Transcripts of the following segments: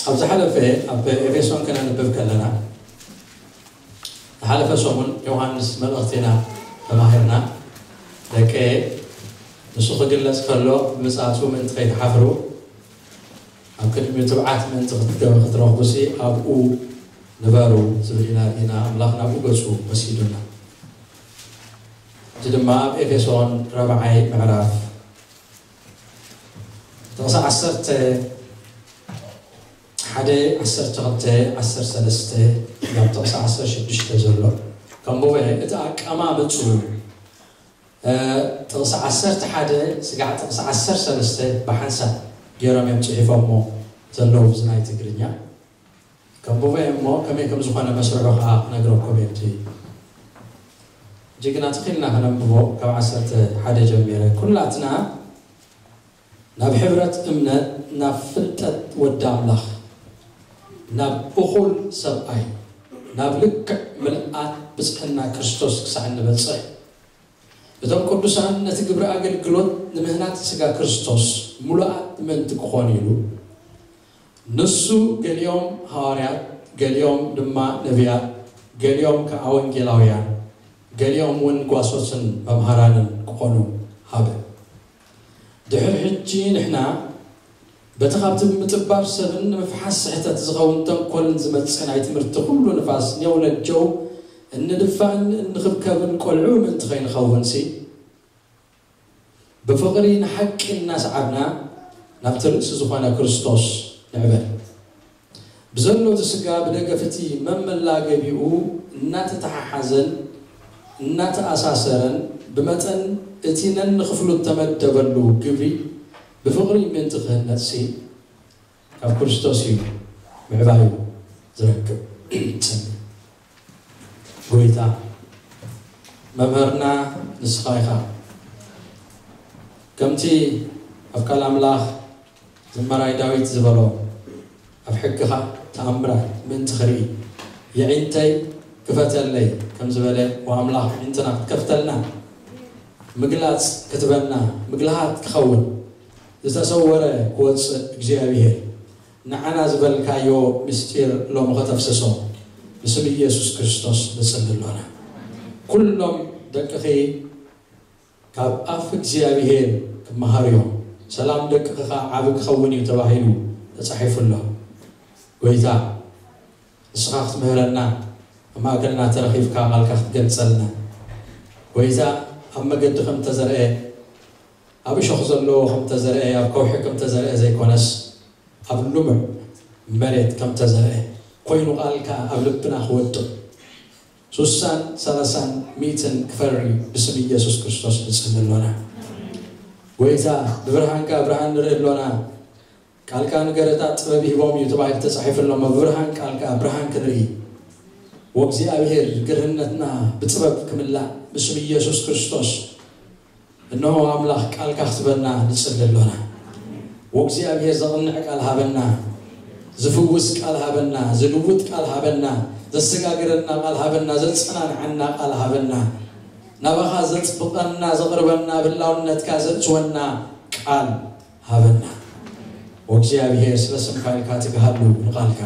ኣብ ዝሓለፈ ኣብ ኤፌሶን ከነንብብ ከለና፣ ዝሓለፈ ሰሙን ዮሃንስ መልእኽቲ ኢና ተማሂርና። ደቀየ፣ ንሱ ክግለጽ ከሎ፣ ብምጽኣቱ ምእንቲ ከይትሓፍሩ፣ ኣብ ቅድሚኡ ትብዓት ምእንቲ ክትገ-፣ ክትረኽቡሲ ኣብኡ ንበሩ ዝብል ኢና ርኢና። ኣምላኽ ናብኡ ገጹ ወሲዱና። እዚ ድማ ኣብ ኤፌሶን ራብዓይ ምዕራፍ ጥቕሲ ዓሰርተ ሓደ፣ ዓሰርተ ክልተ፣ ዓሰርተ ሰለስተ ናብ ጥቕሲ ዓሰርተ ሽዱሽተ ዘሎ ከንብቦ እየ። እቲ ኣቀማምጥኡ፣ እ፣ ጥቕሲ ዓሰርተ ሓደ ስጋዕ ጥቕሲ ዓሰርተ ሰለስተ ብሓንሳብ ገይሮም እዮም ጽሒፎሞ ዘለዉ፣ እዚ ናይ ትግርኛ። ከንብቦ እየ እሞ ከመይ ከም ዝኾነ መስርሑ ከኣ ክነግረኩም እየ። እቲ ጅግና ትኺልና ከነንብቦ ካብ ዓሰርተ ሓደ ጀሚረ። ኩላትና ናብ ሕብረት እምነት፣ ናብ ፍልጠት ወዲ ኣምላኽ፣ ናብ እኹል ሰብኣይ፣ ናብ ልክዕ ምልኣት ብጽሕና ክርስቶስ ክሳዕ እንበጽሕ፣ እቶም ቅዱሳን ነቲ ግብሪ ኣገልግሎት ንምህናጽ ስጋ ክርስቶስ ምሉኣት ምእንቲ ክኾኑ ኢሉ፣ ንሱ ገሊኦም ሃዋርያት፣ ገሊኦም ድማ ነቢያት፣ ገሊኦም ከኣ ወንጌላውያን፣ ገሊኦም እውን ጓሶትን መምሃራንን ክኾኑ ሃበ። ድሕሪ ሕጂ ንሕና በቲ ካብቲ ብምጥባር ሰብን ንምፍሓስ ስሕተት ዝኸውን ተንኮልን ዝመጽእ ናይ ትምህርቲ ኩሉ ንፋስ ኔው ነጀው እንድፋእን እንኽብከብን ቆልዑ ምእንቲ ከይንኸውንሲ፣ ብፍቕሪ ንሓቂ እናሰዓብና ናብቲ ርእሲ ዝኾነ ክርስቶስ ንዕበል። ብዘሎ እቲ ስጋ ብደገፍ እቲ መመላገቢኡ እናተተሓሓዘን እናተኣሳሰረን ብመጠን እቲ ነንኽፍሉ እተመደበሉ ግብሪ ብፍቕሪ ምእንቲ ክህነጽሲ ካብ ክርስቶስ እዩ ምዕባዩ ዝረክብ። ጽምብል። ጎይታ መምህርና ንስኻ ኢኻ። ከምቲ ኣብ ቃል ኣምላኽ ዝማራይ ዳዊት ዝበሎ፣ ኣብ ሕግኻ ተኣምራት ምእንቲ ክርኢ፣ የዒንተይ ክፈተለይ ከም ዝበለ፣ ወኣምላኽ ኣዒንትና ክትከፍተልና፣ ምግላጽ ክትበና፣ ምግልሃት ክኸውን፣ ዝተሰወረ ክወጽእ፣ እግዚኣብሔር ንዓና ዝበልካዮ ምስጢር ሎሚ ከተፍስሶ ብስም ኢየሱስ ክርስቶስ ንጽሊ ኣሎና። ኩሎም ደቅኺ ካብ ኣፍ እግዚኣብሔር ክመሃሩ እዮም። ሰላም ደቅኺ ኸኣ ዓቢ ክኸውን እዩ ተባሂሉ ተጻሒፉ ኣሎ። ጎይታ፣ ንስኻ ክትምህረና፣ ኣብ ማእከልና ተረኺብካ ቃልካ ክትገልጸልና። ጎይታ፣ ኣብ መገዲ ከም ተዘርአ፣ ኣብ እሾኽ ዘለዎ ከም ተዘርአ፣ ኣብ ከውሒ ከም ተዘርአ ዘይኮነስ፣ ኣብ ልሙዕ መሬት ከም ተዘርአ ኮይኑ ቃልካ ኣብ ልብና ክወድቕ፣ ሱሳን ሰላሳን ሚእትን ክፈሪ ብስም ኢየሱስ ክርስቶስ ንጽሊ ኣሎና። ጎይታ፣ ብብርሃንካ ብርሃን ንርኢ ኣሎና። ቃልካ ንገረታት ጥበብ ይህቦም እዩ ተባሂሉ ተጻሒፉ ኣሎ። ብብርሃን ቃልካ ብርሃን ክንርኢ፣ ወእግዚኣብሔር ግርህነትና ብጥበብ ክምላእ ብስም ኢየሱስ ክርስቶስ። እነሆ ኣምላኽ ቃልካ ክትበና ንጽሊ ኣሎና። ወእግዚኣብሔር ዘቕንዕ ቃል ሃበና፣ ዝፍውስ ቃል ሃበና፣ ዝልውጥ ቃል ሃበና፣ ዘሰጋግረና ቃል ሃበና፣ ዘጸናንዓና ቃል ሃበና፣ ናባኻ ዘጽብቐና፣ ዘቕርበና፣ ብላውነትካ ዘእትወና ቃል ሃበና። ወእግዚኣብሔር ስለ ስምካ ኢልካ ትግሃሉ ንቓልካ።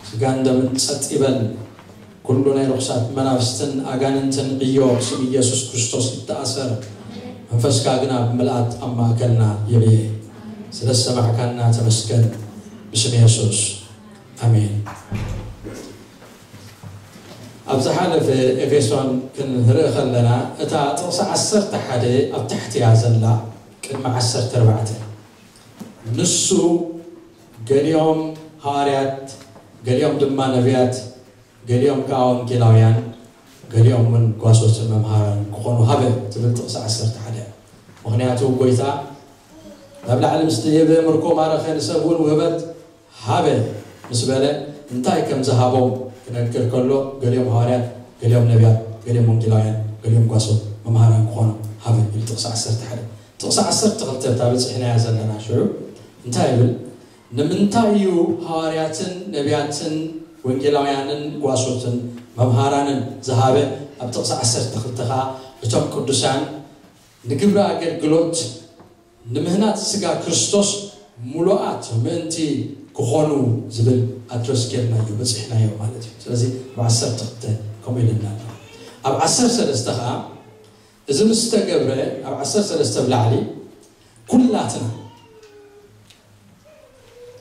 ስጋን ደምን ጸጥ ይበል። ኩሉ ናይ ርኹሳት መናፍስትን ኣጋንንትን ዕዮ ብስም ኢየሱስ ክርስቶስ ይተኣሰር። መንፈስካ ግና ብምልኣት ኣብ ማእከልና ይዕየ። ስለ ዝሰማዕካና ተመስገን። ብስም የሱስ። ኣሜን። ኣብ ዝሓለፈ ኤፌሶን ክንርኢ ከለና፣ እታ ጥቕሲ ዓሰርተ ሓደ ኣብ ታሕቲ እያ ዘላ፣ ቅድሚ ዓሰርተ ኣርባዕተ። ንሱ ገሊኦም ሃዋርያት፣ ገሊኦም ድማ ነቢያት፣ ገሊኦም ከኣ ወንጌላውያን፣ ገሊኦም እውን ጓሶትን መምሃራን ክኾኑ ሃበ ትብል ጥቕሲ ዓሰርተ ሓደ። ምኽንያቱ ጎይታ ናብ ላዕሊ ምስ ደየበ ምርኮ ማረኸ፣ ንሰብ እውን ውህበት ሃበ ምስ በለ እንታይ ከም ዝሃቦም ክነግር ከሎ፣ ገሊኦም ሃዋርያት፣ ገሊኦም ነቢያት፣ ገሊኦም ወንጌላውያን፣ ገሊኦም ጓሶት መምሃራን ክኾኑ ሃበ ይብል ጥቕሲ ዓሰርተ ሓደ። ጥቕሲ ዓሰርተ ክልተ እታ በጺሕናያ ዘለና ሽዑ እንታይ ይብል? ንምንታይ እዩ ሃዋርያትን ነቢያትን ወንጌላውያንን ጓሶትን መምሃራንን ዝሃበ? ኣብ ጥቕሲ ዓሰርተ ክልተ ኸኣ እቶም ቅዱሳን ንግብሪ ኣገልግሎት ንምህናጽ ስጋ ክርስቶስ ምሉኣት ምእንቲ ክኾኑ ዝብል ኣድረስ ጌርናዮ በፂሕናዮ ማለት እዩ። ስለዚ ኣብ ዓሰርተ ክልተ ከምኡ ኢልና ኣሎ። ኣብ ዓሰርተ ሰለስተ ከዓ እዚ ምስ ተገብረ፣ ኣብ ዓሰርተ ሰለስተ ብላዕሊ ኩላትና፣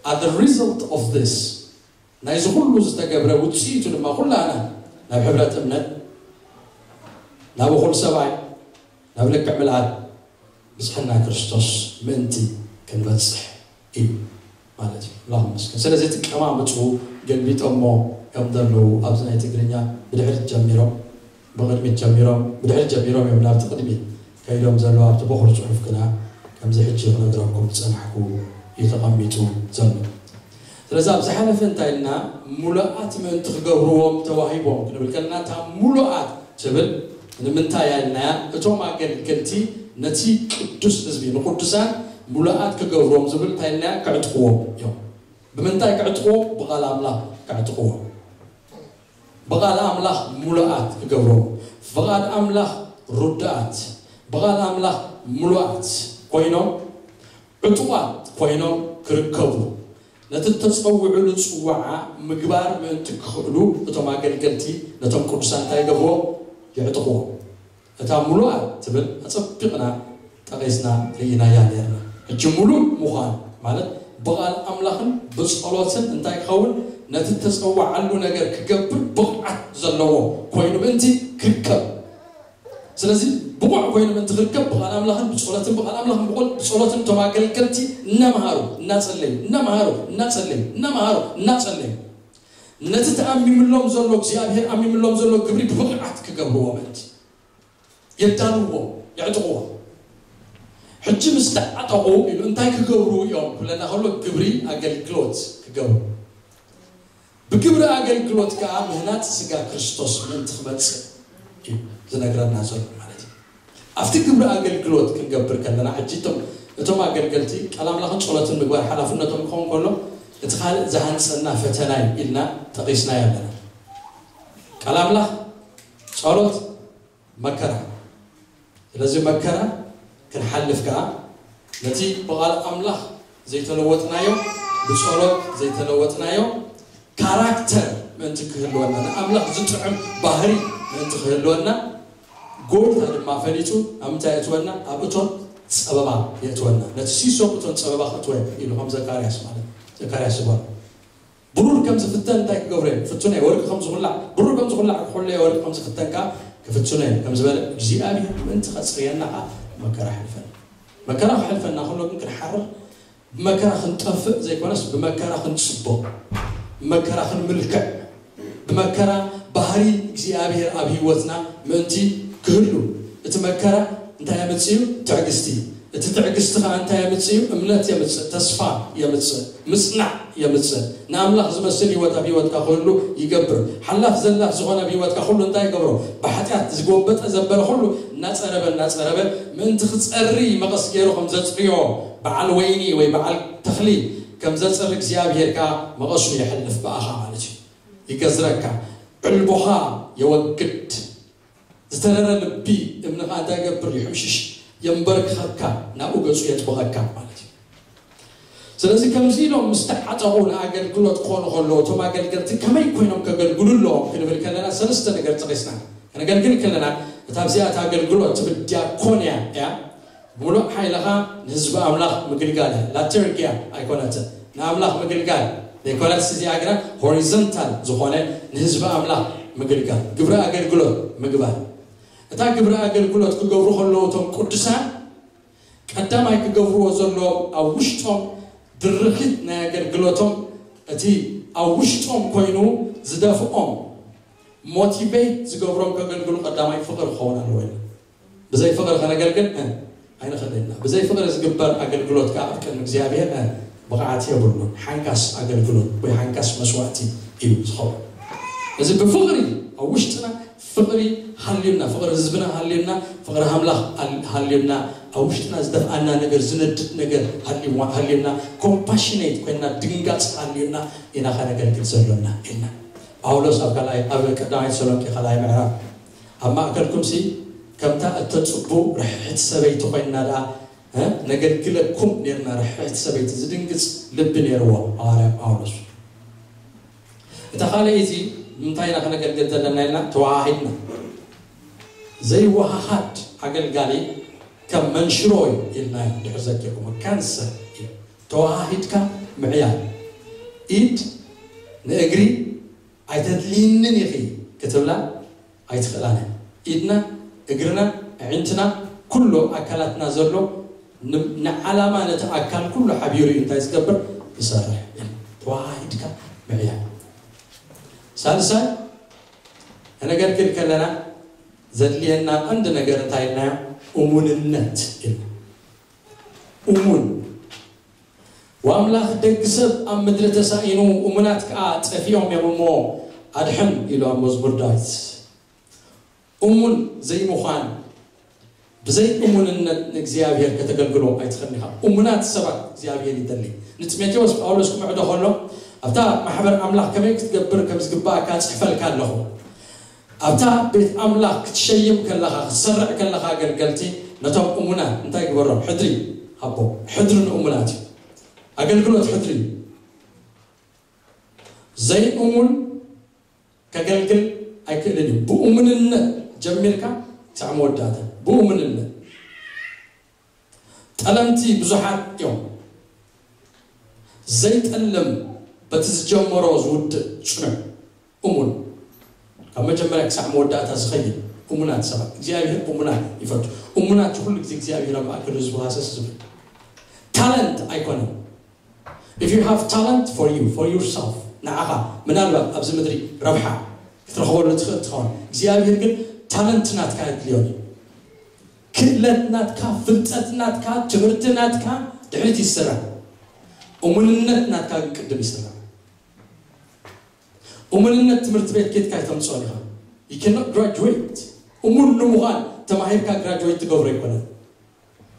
as the result of this፣ ናይዚ ኩሉ ዝተገብረ ውፅኢቱ ድማ ኩላና ናብ ሕብረት እምነት፣ ናብ እኹል ሰብኣይ፣ ናብ ልክዕ ምልኣት ብፅሕና ክርስቶስ ምእንቲ ክንበፅሕ እዩ ማለት እዩ። ኣላሁ መስገን። ስለዚ እቲ ቀማምጡ ገልቢጦሞ ከም ዘለዉ ኣብዚ ናይ ትግርኛ ብድሕሪት ጀሚሮም፣ ብቕድሚት ጀሚሮም፣ ብድሕሪት ጀሚሮም እዮም ናብቲ ቅድሚት ከይዶም ዘለዉ፣ ኣብቲ በኹር ፅሑፍ ግና ከምዚ ሕጂ ክነግረኩም ዝፀናሕኩ እዩ ተቐሚጡ ዘሎ። ስለዚ ኣብ ዝሓለፈ እንታይ ኢልና? ሙሉኣት ምእንቲ ክገብርዎም ተዋሂቦም ክንብል ከለና እታ ሙሉኣት ትብል ንምንታይ ኢልናያ? እቶም ኣገልገልቲ ነቲ ቅዱስ ህዝቢ ንቅዱሳን ሙሉኣት ክገብርዎም ዝብል እንታይ ኢልናያ? ክዕጥቅዎም እዮም። ብምንታይ ክዕጥቅዎም? ብቓል ኣምላኽ ክዕጥቅዎም። ብቓል ኣምላኽ ሙሉኣት ክገብርዎም፣ ብቓል ኣምላኽ ርዱኣት፣ ብቓል ኣምላኽ ሙሉኣት ኮይኖም ዕጡቓት ኮይኖም ክርከቡ፣ ነቲ እተጸውዕሉ ጽዋዓ ምግባር ምእንቲ ክኽእሉ እቶም ኣገልገልቲ ነቶም ቅዱሳን እንታይ ይገብርዎም? የዕጥቕዎም። እታ ሙሉኣት ትብል ኣጸቢቕና ጠቒስና ርኢናያ ነርና። ሕጂ ሙሉእ ምዃን ማለት ብቓል ኣምላኽን ብጸሎትን እንታይ ክኸውን? ነቲ እተጸዋዓሉ ነገር ክገብር ብቕዓት ዘለዎ ኮይኑ ምእንቲ ክርከብ። ስለዚ ብቑዕ ኮይኑ ምእንቲ ክርከብ ብቓል ኣምላኽን ብጸሎትን፣ ብቓል ኣምላኽን ብቑል ብጸሎትን እቶም ኣገልገልቲ እናመሃሩ እናጸለዩ፣ እናመሃሩ እናጸለዩ፣ እናመሃሩ እናጸለዩ፣ ነቲ ተኣሚምሎም ዘሎ እግዚኣብሔር ኣሚምሎም ዘሎ ግብሪ ብብቕዓት ክገብርዎ ምእንቲ የዳልዎ፣ የዕጥቕዎ። ሕጂ ምስ ተዓጠቑ ኢሉ እንታይ ክገብሩ እዮም ክብለና ከሎ ግብሪ ኣገልግሎት ክገብሩ። ብግብሪ ኣገልግሎት ከዓ ምህናጽ ስጋ ክርስቶስ ምእንቲ ክመጽእ እዩ ዝነግረና ዘሎ ማለት እዩ። ኣብቲ ግብሪ ኣገልግሎት ክንገብር ከለና ሕጂ እቶም እቶም ኣገልገልቲ ቃል ኣምላኽን ጸሎትን ምግባር ሓላፍነቶም ክኸውን ከሎ እቲ ካልእ ዝሃንጸና ፈተና እዩ ኢልና ጠቒስናዮ ኣለና። ቃል ኣምላኽ፣ ጸሎት፣ መከራ። ስለዚ መከራ ክንሓልፍ ከዓ ነቲ ብቓል ኣምላኽ ዘይተለወጥናዮ፣ ብጸሎት ዘይተለወጥናዮ ካራክተር ምእንቲ ክህልወና፣ ንኣምላኽ ዝጥዕም ባህሪ ምእንቲ ክህልወና፣ ጎይታ ድማ ፈሊጡ ኣብ ምንታይ የእትወና? ኣብ እቶን ጸበባ የእትወና። ነቲ ሲሶ እቶን ጸበባ ክእትወ ኢሉ ከም ዘካርያስ ማለት ዘካርያስ ዝበሎ። ብሩር ከም ዝፍተን እንታይ ክገብሮ እየ? ክፍትኖ እየ። ወርቂ ከም ዝኹላዕ፣ ብሩር ከም ዝኹላዕ ክኹሎ እየ፣ ወርቂ ከም ዝፍተን ከዓ ክፍትኖ እየ ከም ዝበለ እግዚኣብሔር ምእንቲ ከጽርየና ከዓ መከራ ኣሕልፈና። መከራ ክሕልፈና ከሎ ግን ክንሓርር፣ ብመከራ ክንጠፍእ ዘይኮነስ ብመከራ ክንጽቡቕ፣ ብመከራ ክንምልክዕ፣ ብመከራ ባህሪ እግዚኣብሔር ኣብ ህይወትና ምእንቲ ክህሉ፣ እቲ መከራ እንታይ የምጽእ እዩ? ትዕግስቲ። እቲ ትዕግስቲ ከዓ እንታይ የምጽእ እዩ? እምነት የምጽእ፣ ተስፋ የምጽእ፣ ምጽናዕ የምጽእ። ንኣምላኽ ዝመስል ህይወት ኣብ ህይወትካ ክህሉ ይገብር። ሓላፍ ዘላፍ ዝኾነ ኣብ ህይወትካ ኩሉ እንታይ ይገብሮ? ብሓጢኣት ዝጎበጠ ዘበለ ኩሉ እናጸረበ እናጸረበ ምእንቲ ክጸሪ መቐስ ገይሩ ከም ዘጽርዮ በዓል ወይኒ ወይ በዓል ተኽሊ ከም ዘጽሪ እግዚኣብሔር ከዓ መቐሱ የሕልፍ ብኣኻ ማለት እዩ። ይገዝረካ፣ ዕልቦኻ የወግድ። ዝተረረ ልቢ እምንኻ እንታይ ይገብር? ይሕምሽሽ፣ የንበርክኸካ፣ ናብኡ ገጹ የጥብቐካ ማለት እዩ። ስለዚ ከምዚ ኢሎም ምስ ተዓጠቑ ንኣገልግሎት ክኾኑ ከለዉ እቶም ኣገልገልቲ ከመይ ኮይኖም ከገልግሉ ኣለዎም ክንብል ከለና ሰለስተ ነገር ጠቒስና። ከነገልግል ከለና እታ ኣብዚኣ እታ ኣገልግሎት ትብል ዲያኮንያ እያ። ብምሉእ ሓይልኻ ንህዝቢ ኣምላኽ ምግልጋል እያ። ላተርጊያ ኣይኮነትን። ንኣምላኽ ምግልጋል ዘይኮነትስ እዚኣ ግና ሆሪዞንታል ዝኾነ ንህዝቢ ኣምላኽ ምግልጋል፣ ግብሪ ኣገልግሎት ምግባር። እታ ግብሪ ኣገልግሎት ክገብሩ ከለዉ እቶም ቅዱሳን ቀዳማይ ክገብርዎ ዘለዎም ኣብ ውሽጦም ድርኺት ናይ ኣገልግሎቶም እቲ ኣብ ውሽጦም ኮይኑ ዝደፍኦም ሞቲቬት ዝገብሮም ከገልግሉ ቀዳማይ ፍቕሪ ክኸውን ኣለዎ ኢልና። ብዘይ ፍቕሪ ከነገልግል እ፣ ኣይንኽእልን ኢና። ብዘይ ፍቕሪ ዝግበር ኣገልግሎት ከዓ ኣብ ቅድሚ እግዚኣብሔር እ፣ ብቕዓት የብሉን። ሓንካስ ኣገልግሎት ወይ ሓንካስ መስዋዕቲ እዩ ዝኸውን። እዚ ብፍቕሪ ኣብ ውሽጥና ፍቕሪ ሃልዩና፣ ፍቕሪ ህዝብና ሃልዩና፣ ፍቕሪ ኣምላኽ ኣል-፣ ሃልዩና፣ ኣብ ውሽጥና ዝደፍኣና ነገር፣ ዝነድድ ነገር ሃልዩዋ-፣ ሃልዩና፣ ኮምፓሽኔት ኮይና ድንጋጽ ሃልዩና ኢና ከነገልግል ዘሎና ኢልና። ጳውሎስ ኣብ ካልኣይ፣ ኣብ ቀዳማይ ተሰሎንቄ ካልኣይ ምዕራፍ፣ ኣብ ማእከልኩምሲ ከምታ እተጽቡ ርሕሕቲ ሰበይቲ ኮይና ደኣ እ፣ ነገልግለኩም ነርና። ርሕቲ ሰበይቲ ዝድንግጽ ልቢ ነርዎ ሃዋርያ ጳውሎስ። እታ ካልኣይቲ ንምንታይ ኢና ከነገልግል ዘለና ኢልና ተዋሃሂድና። ዘይወሃሃድ ኣገልጋሊ ከም መንሽሮ እዩ ኢልና ድሕር ዘኪርኩም ካንሰር እዩ። ተዋሃሂድካ ምዕያል። ኢድ ንእግሪ ኣይተድልይንን ኢኺ ክትብላ ኣይትኽእላን። ኢድና፣ እግርና፣ ኣዒንትና፣ ኩሉ ኣካላትና ዘሎ ን-፣ ንዓላማ ነቲ ኣካል ኩሉ ሓቢሩ እዩ እንታይ ዝገብር? ዝሰርሕ። ተዋሂድካ ምዕያል። ሳልሳይ፣ ከነገልግል ከለና ዘድልየና ቀንዲ ነገር እንታይ ኢልናዮ? እሙንነት ኢልና። እሙን። ወኣምላኽ ደግ ሰብ ኣብ ምድሪ ተሳኢኑ፣ እሙናት ከኣ ጠፊኦም እዮም እሞ ኣድሕን ኢሉ ኣብ መዝሙር ዳዊት። እሙን ዘይምዃን፣ ብዘይ እሙንነት ንእግዚኣብሔር ከተገልግሎ ኣይትኽእልን ኢኻ። እሙናት ሰባት እግዚኣብሔር ይደሊ። ንጢሞቴዎስ ጳውሎስ ክምዕዶ ከሎ ኣብታ ማሕበር ኣምላኽ ከመይ ክትገብር ከም ዝግባእካ ጽሕፈልካ ኣለኹ። ኣብታ ቤት ኣምላኽ ክትሸይም ከለኻ፣ ክትሰርዕ ከለኻ ኣገልገልቲ ነቶም እሙናት እንታይ ግበሮም? ሕድሪ ሃቦም። ሕድሪ ንእሙናት እዩ። ኣገልግሎት ሕድሪ እዩ። ዘይእሙን ከገልግል ኣይክእልን እዩ። ብእሙንነት ጀሚርካ ክሳዕ መወዳእታ ብእሙንነት። ጠለምቲ ብዙሓት እዮም። ዘይጠልም በቲ ዝጀመሮ ዝውድእ ጽኑዕ እሙን። ካብ መጀመርያ ክሳዕ መወዳእታ ዝኸይድ እሙናት ሰባት። እግዚኣብሔር እሙናት ይፈቱ። እሙናት ኩሉ ግዜ እግዚኣብሔር ኣብ ማእከል ህዝቡ ሃሰስ ዝብል። ታለንት ኣይኮነን። If you have talent for you, for yourself፣ ንዓኻ ምናልባት ኣብዚ ምድሪ ረብሓ ክትረኽበሉ ትኽእል ትኸውን። እግዚኣብሔር ግን ታለንት ናትካ የድልዮ እዩ። ክእለት ናትካ፣ ፍልጠት ናትካ፣ ትምህርቲ ናትካ ድሕሪት ይስራሕ። እሙንነት ናትካ ግን ቅድም ይስራሕ። እሙንነት ትምህርቲ ቤት ኬድካ ኣይተምፅኦን ኢኻ። You cannot graduate። እሙን ንምዃን ተማሂርካ ግራጅዌት ትገብሮ ኣይኮነን።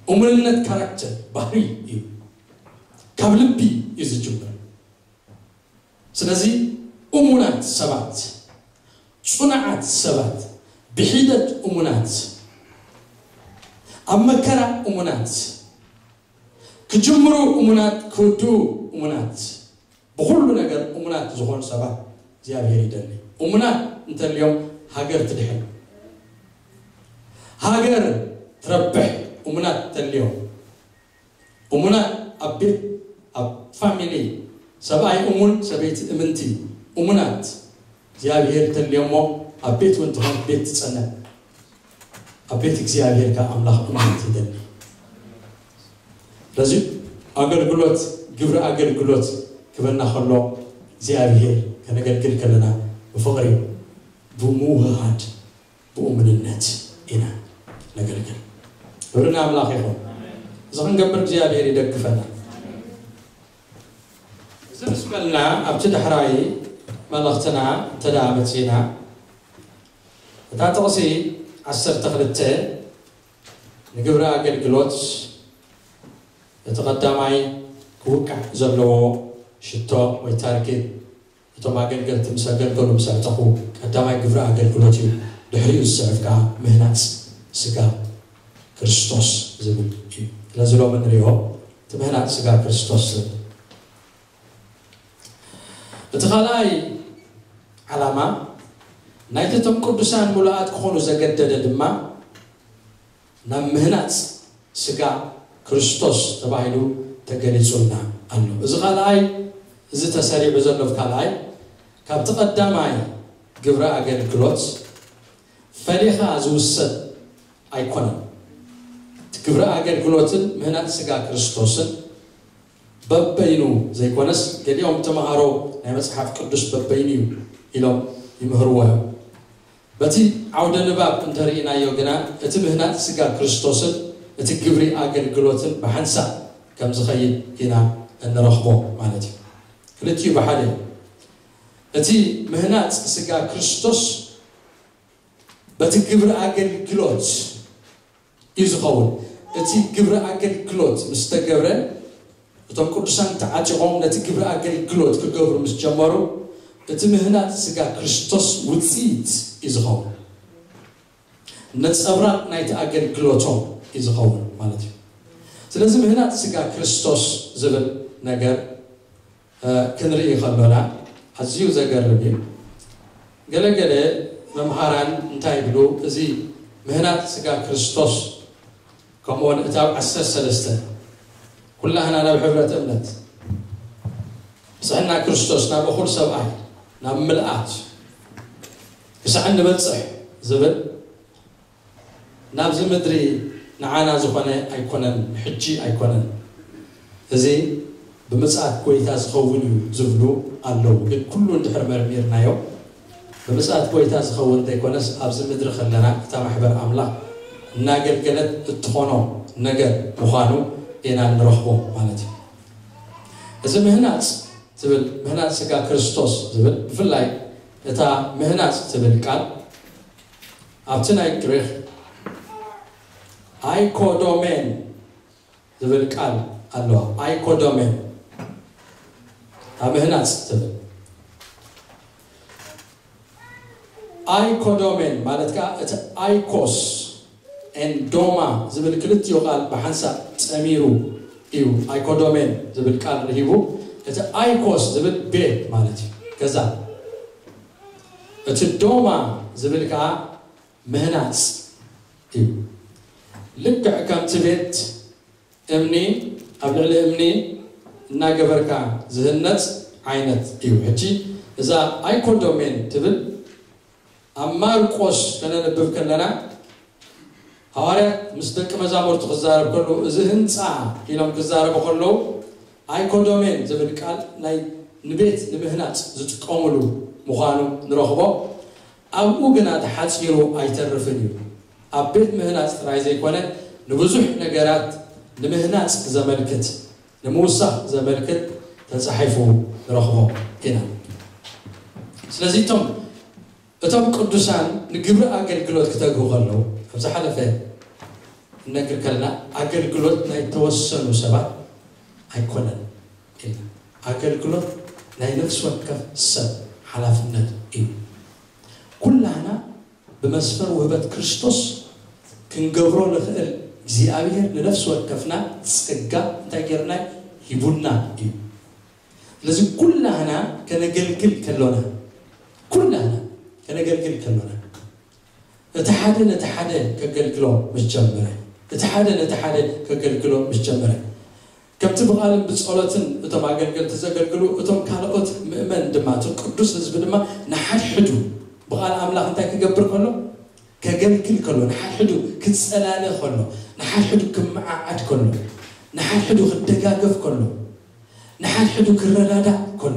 እሙንነት ካራክተር፣ ባህሪ እዩ። ካብ ልቢ እዩ ዝጅምር። ስለዚ እሙናት ሰባት፣ ጽኑዓት ሰባት፣ ብሒደት እሙናት፣ ኣብ መከራ እሙናት፣ ክጅምሩ እሙናት፣ ክውድኡ እሙናት፣ ብኹሉ ነገር እሙናት ዝኾኑ ሰባት እግዚኣብሔር ይደሊ። እሙናት እንተልዮም ሃገር ትድሕን፣ ሃገር ትረብሕ። እሙናት እንተልዮም፣ እሙናት ኣብ ቤት፣ ኣብ ፋሚሊ፣ ሰብኣይ እሙን፣ ሰበይቲ እምንቲ፣ እሙናት እግዚኣብሔር እንተልዮሞ፣ ኣብ ቤት እውን ትኾን ቤት ትጸንዕ። ኣብ ቤት እግዚኣብሔር ከኣ ኣምላኽ እሙናት ይደሊ። ስለዚ ኣገልግሎት፣ ግብሪ ኣገልግሎት ክበና ከሎ እግዚኣብሔር ከነገልግል ከለና ብፍቕሪ፣ ብምውህሃድ፣ ብእሙንነት ኢና ነገልግል። ክብሪ ንኣምላኽ ይኹን። እዚ ክንገብር እግዚኣብሔር ይደግፈና። እዚ ምስ በልና ኣብቲ ዳሕራይ መልእኽትና እንተ ደኣ መጺና፣ እታ ጥቕሲ ዓሰርተ ክልተ ንግብሪ ኣገልግሎት እቲ ቀዳማይ ክውቃዕ ዘለዎ ሽቶ ወይ ታርጌት እቶም ኣገልገልቲ ምስ ኣገልገሉ ምስ ኣዕጠቑ ቀዳማይ ግብሪ ኣገልግሎት እዩ። ድሕሪኡ ዝስዕብ ከኣ ምህናጽ ስጋ ክርስቶስ ዝብል እዩ። ስለዚ ሎሚ ንሪኦ እቲ ምህናጽ ስጋ ክርስቶስ ዝብል። እቲ ካልኣይ ዓላማ ናይቲ እቶም ቅዱሳን ምሉኣት ክኾኑ ዘገደደ ድማ ናብ ምህናጽ ስጋ ክርስቶስ ተባሂሉ ተገሊጹልና ኣሎ። እዚ ካልኣይ፣ እዚ ተሰሪዑ ዘሎ ካልኣይ ካብቲ ቀዳማይ ግብረ ኣገልግሎት ፈሊኻ ዝውሰድ ኣይኮነን። እቲ ግብረ ኣገልግሎትን ምህናጽ ስጋ ክርስቶስን በበይኑ ዘይኮነስ፣ ገሊኦም ተምሃሮ ናይ መጽሓፍ ቅዱስ በበይኑ እዩ ኢሎም ይምህርዎ እዮም። በቲ ዓውደ ንባብ እንተርኢናዮ ግና፣ እቲ ምህናጽ ስጋ ክርስቶስን እቲ ግብሪ ኣገልግሎትን ብሓንሳብ ከም ዝኸይድ ኢና እንረኽቦ ማለት እዩ። ክልቲኡ ብሓደ እዩ። እቲ ምህናጽ ስጋ ክርስቶስ በቲ ግብሪ ኣገልግሎት እዩ ዝኸውን። እቲ ግብሪ ኣገልግሎት ምስ ተገብረ፣ እቶም ቅዱሳን ተዓጢቖም ነቲ ግብሪ ኣገልግሎት ክገብሩ ምስ ጀመሩ፣ እቲ ምህናጽ ስጋ ክርስቶስ ውጽኢት እዩ ዝኸውን። ነጸብራቕ ናይቲ ኣገልግሎቶም እዩ ዝኸውን ማለት እዩ። ስለዚ ምህናጽ ስጋ ክርስቶስ ዝብል ነገር ክንርኢ ከሎና ኣዝዩ ዘገርም እዩ። ገለገለ መምሃራን እንታይ ይብሉ? እዚ ምህናጽ ስጋ ክርስቶስ ከምኡውን እታው ዓሰርተ ሰለስተ ኩላህና ናብ ሕብረት እምነት ምስሕና ክርስቶስ ናብ እኹል ሰብኣይ ናብ ምልኣት ክሳዕ እንበጽሕ ዝብል ናብዚ ምድሪ ንዓና ዝኾነ ኣይኮነን፣ ሕጂ ኣይኮነን። እዚ ብምጽኣት ጎይታ ዝኸውን እዩ ዝብሉ ኣለዉ። ግን ኩሉ እንድሕር መርሚርናዮ ብምጽኣት ጎይታ ዝኸውን ዘይኮነስ ኣብዚ ምድሪ ከለና እታ ማሕበር ኣምላኽ እናገልገለት እትኾኖ ነገር ምዃኑ ኢና እንረኽቦ ማለት እዩ። እዚ ምህናጽ ዝብል ምህናጽ ስጋ ክርስቶስ ዝብል ብፍላይ እታ ምህናጽ ትብል ቃል ኣብቲ ናይ ግሪክ ኣይኮዶሜን ዝብል ቃል ኣለዋ። ኣይኮዶሜን ኣብ ምህናጽ ትብል ኣይኮዶሜን ማለት ከዓ እቲ ኣይኮስ ኤንዶማ ዝብል ክልቲኡ ቃል ብሓንሳብ ጸሚሩ እዩ ኣይኮዶሜን ዝብል ቃል ርሂቡ። እቲ ኣይኮስ ዝብል ቤት ማለት እዩ፣ ገዛ። እቲ ዶማ ዝብል ከዓ ምህናጽ እዩ። ልክዕ ከምቲ ቤት እምኒ ኣብ ልዕሊ እምኒ እናገበርካ ዝህነጽ ዓይነት እዩ። ሕጂ እዛ ኣይኮዶሜን ትብል ኣብ ማርቆስ ከነንብብ ከለና ሃዋርያት ምስ ደቂ መዛሙርቱ ክዛረብ ከሎ እዚ ህንፃ ኢሎም ክዛረቡ ከለዉ ኣይኮዶሜን ዝብል ቃል ናይ ንቤት ንምህናፅ ዝጥቀሙሉ ምዃኑ ንረኽቦ። ኣብኡ ግና ተሓፂሩ ኣይተርፍን እዩ። ኣብ ቤት ምህናፅ ጥራይ ዘይኮነ ንብዙሕ ነገራት ንምህናፅ ዘመልክት ንምውሳኽ ዘመልክት ተጻሒፉ ንረኽቦ ኢና። ስለዚ እቶም እቶም ቅዱሳን ንግብሪ ኣገልግሎት ክተግሁ ከለዉ ኣብ ዝሓለፈ እነግር ከለና ኣገልግሎት ናይ ተወሰኑ ሰባት ኣይኮነን ኢልና። ኣገልግሎት ናይ ነፍሲ ወከፍ ሰብ ሓላፍነት እዩ። ኩላህና ብመስፈር ውህበት ክርስቶስ ክንገብሮ ንኽእል እግዚኣብሔር ንነፍሲ ወከፍና ጸጋ እንታይ ጌርና ሂቡና እዩ። ስለዚ ኩላህና ከነገልግል ከሎና ኩላህና ከነገልግል ከሎና እቲ ሓደ ነቲ ሓደ ከገልግሎ ምስ ጀመረ እቲ ሓደ ነቲ ሓደ ከገልግሎ ምስ ጀመረ ከምቲ ብቓልን ብጸሎትን እቶም ኣገልገልቲ ዘገልግሉ እቶም ካልኦት ምእመን ድማ እቲ ቅዱስ ህዝቢ ድማ ንሓድሕዱ ብቓል ኣምላኽ እንታይ ክገብር ከሎ ከገልግል ከሎ ንሓድሕዱ ክጸላለ ከሎ ንሓድሕዱ ክመዓዓድ ከሎ ንሓድሕዱ ክደጋገፍ ከሎ ንሓድሕዱ ክረዳዳእ ከሎ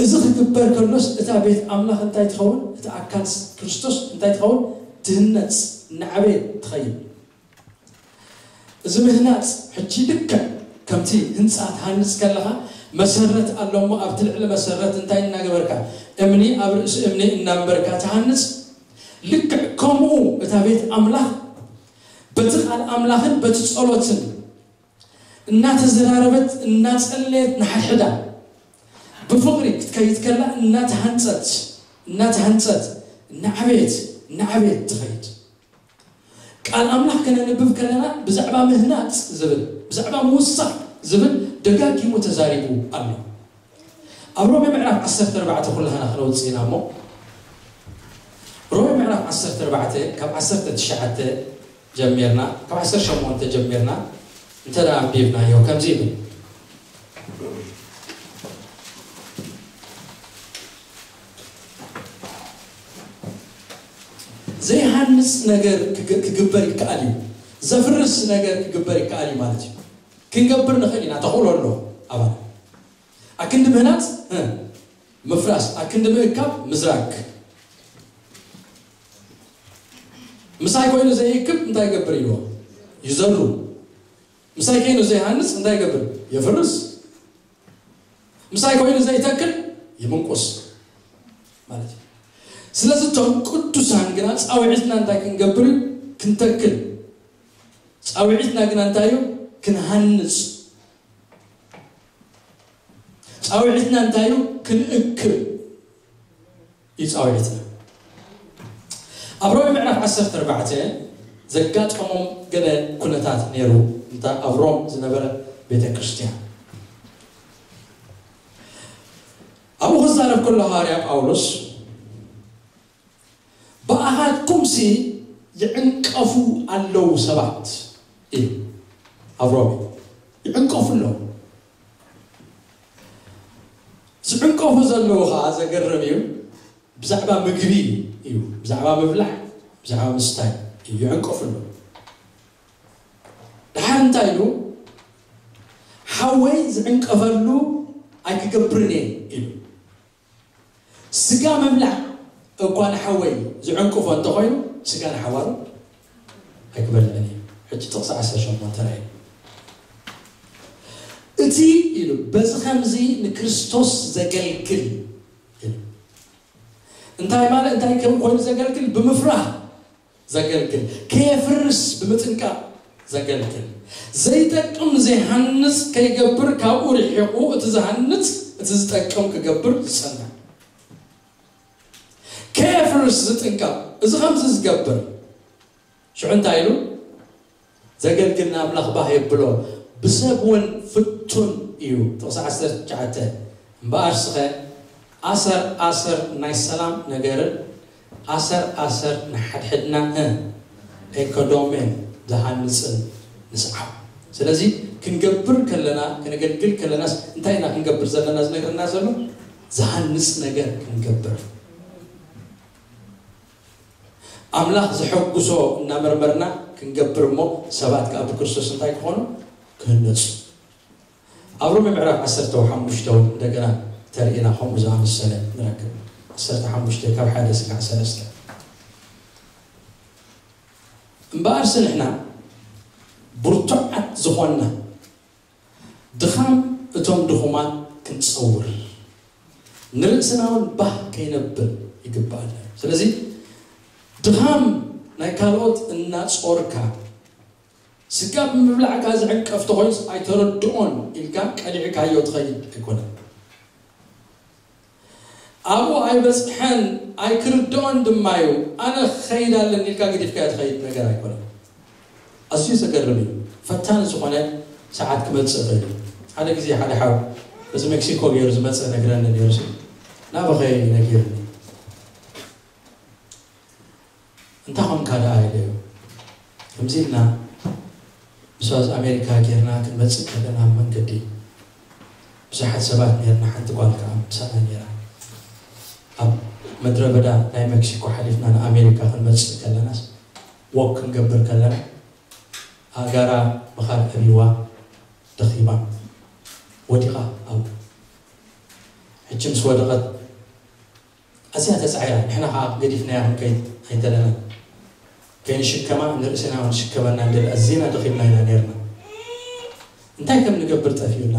እዚ ክግበር ከሎስ እታ ቤት ኣምላኽ እንታይ ትኸውን እቲ ኣካል ክርስቶስ እንታይ ትኸውን ትህነጽ እናዓበየት ትኸይድ እዚ ምህናጽ ሕጂ ልክዕ ከምቲ ህንጻ ትሃንጽ ከለኻ መሰረት ኣሎ እሞ ኣብቲ ልዕሊ መሰረት እንታይ እናገበርካ እምኒ ኣብ ርእሲ እምኒ እናንበርካ ትሃንጽ ልክዕ ከምኡ እታ ቤት ኣምላኽ በቲ ቃል ኣምላኽን በቲ ጸሎትን እናተዘራረበት እናጸለየት ንሓድሕዳ ብፍቕሪ ክትከይድ ከላ እናተሃንጸት እናተሃንጸት እናዓበየት እናዓበየት ትኸይድ ቃል ኣምላኽ ከነንብብ ከለና ብዛዕባ ምህናጽ ዝብል ብዛዕባ ምውሳኽ ዝብል ደጋጊሙ ተዛሪቡ ኣሎ ኣብ ሮሜ ምዕራፍ ዓሰርተ ኣርባዕተ ኩላህና ክነውፅእ ኢና እሞ ሮሜ ምዕራፍ ዓሰርተ ኣርባዕተ ካብ ዓሰርተ ትሽዓተ ጀሚርና ካብ ዓሰርተ ሸሞንተ ጀሚርና እንተ ደኣ ኣንቢብናዮ ከምዚ ይብል ዘይሃንጽ ነገር ክግ- ክግበር ይከኣል እዩ ዘፍርስ ነገር ክግበር ይከኣል እዩ ማለት እዩ ክንገብር ንኽእል ኢና ተኽእሎ ኣሎ ኣባና ኣክንዲ ምህናጽ እ፣ ምፍራስ ኣክንዲ ምእካብ ምዝራግ ምሳይ ኮይኑ ዘይእክብ እንታይ ይገብር ኢልዎ ይዘሩ ምሳይ ኮይኑ ዘይሃንጽ እንታይ ይገብር የፍርስ ምሳይ ኮይኑ ዘይተክል ይምንቁስ ማለት እዩ ስለዚ እቶም ቅዱሳን ግና ፃውዒትና እንታይ ክንገብር እዩ ክንተክል ፃውዒትና ግና እንታይ እዩ ክንሃንጽ ፃውዒትና እንታይ እዩ ክንእክብ እዩ ፃውዒትና ኣብ ሮሜ ምዕራፍ ዓሰርተ ኣርባዕተ ዘጋጠሞም ገለ ኩነታት ነይሩ። እንታ ኣብ ሮም ዝነበረ ቤተ ክርስቲያን ኣብኡ ክዛረብ ከሎ ሃዋርያ ጳውሎስ ብኣኻትኩምሲ ይዕንቀፉ ኣለዉ ሰባት እዩ። ኣብ ሮሜ ይዕንቀፉ ኣለዉ። ዝዕንቀፉ ዘለዉ ከዓ ዘገርም እዩ። ብዛዕባ ምግቢ እዩ፣ ብዛዕባ ምብላዕ፣ ብዛዕባ ምስታይ እዩ ይዕንቀፉ ኣለዉ። ድሓር እንታይ ኢሉ? ሓወይ ዝዕንቀፈሉ ኣይክገብርን እየ ኢሉ። ስጋ ምብላዕ እኳ ንሓወይ ዝዕንቅፎ እንተኾይኑ ስጋ ንሓዋሩ ኣይክበልዕን እዩ። ሕጂ ጥቕሲ ዓሰርተ ሸሞንተ ራእይ እቲ ኢሉ በዚ ከምዚ ንክርስቶስ ዘገልግል ኢሉ። እንታይ ማለት እንታይ ከም ኮይኑ ዘገልግል ብምፍራህ ዘገልግል ከየፍርስ ብምጥንቃቕ ዘገልግል ዘይጠቅም ዘይሃንጽ ከይገብር ካብኡ ርሒቑ እቲ ዝሃንጽ እቲ ዝጠቅም ክገብር ዝጸንዕ ከየፍርስ ዝጥንቀቕ እዚ ከምዚ ዝገብር ሽዑ እንታይ ኢሉ ዘገልግል ንኣምላኽ ባህ የብሎ ብሰብ እውን ፍቱን እዩ ጥቕሲ ዓሰርተ ትሽዓተ እምበኣር ስኸ ኣሰር ኣሰር ናይ ሰላም ነገርን ኣሰር ኣሰር ንሓድሕድና ኤኮዶሜን ዝሃንፅን ንስዓብ ስለዚ ክንገብር ከለና ክነገልግል ከለናስ እንታይ ኢና ክንገብር ዘለና ዝነግረና ዘሎ ዝሃንፅ ነገር ክንገብር ኣምላኽ ዘሐጉሶ እናመርመርና ክንገብር እሞ ሰባት ከዓ ብክርስቶስ እንታይ ክኾኑ ክህነፁ ኣብ ሮሜ ምዕራፍ ዓሰርተ ሓሙሽተ እውን እንደገና ተርእና ከምኡ ዝኣመሰለ ንረክብ ዓሰርተ ሓሙሽተ ካብ ሓደ ስጋዕ ሰለስተ እምበኣርሲ ንሕና ብርቱዓት ዝኾንና ድኻም እቶም ድኹማት ክንጸውር ንርእስና እውን ባህ ከይነብል ይግባኣና እዩ ስለዚ ድኻም ናይ ካልኦት እናጾርካ ስጋ ብምብላዕካ ዝዕንቀፍ ተኾይኑስ ኣይተረድኦን ኢልካ ቀሊዕካዮ ትኸይድ ኣይኮነን ኣብኡ ኣይበፅሐን ኣይክርድኦን ድማ እዩ ኣነ ክኸይድ ኣለኒ ኢልካ ገዲፍካዮ ትኸይድ ነገር ኣይኮነን ኣዝዩ ዘገርም እዩ ፈታኒ ዝኾነ ሰዓት ክመፅእ ይኽእል እዩ ሓደ ግዜ ሓደ ሓው በዚ ሜክሲኮ ገይሩ ዝመፅእ ነግረኒ ነይሩ ናበኸ ነጊርኒ እንታይ ኾንካ ደኣ ኢለዮ። ከምዚ ኢልና ምስ ኣሜሪካ ጌርና ክንመጽእ ከለና ኣብ መንገዲ ብዙሓት ሰባት ኔርና ሓንቲ ጓል ከኣ ምሳና ኔራ። ኣብ ምድረ በዳ ናይ መክሲኮ ሓሊፍና ንኣሜሪካ ክንመጽእ ከለናስ ወክ ክንገብር ከለና ኣእጋራ ብኻር ቀቢዋ ደኺማ ወዲቓ ኣብኡ። ሕጂ ምስ ወደቐት ኣዝያ ተጻዒራ፣ ንሕና ከኣ ገዲፍናያ ክንከይድ ኣይደለናን። ከይንሽከማ ንርእስና ክንሽከመና ንደሊ ኣዚና ደኺምና ኢና ነይርና። እንታይ ከም ንገብር ጠፊኡና።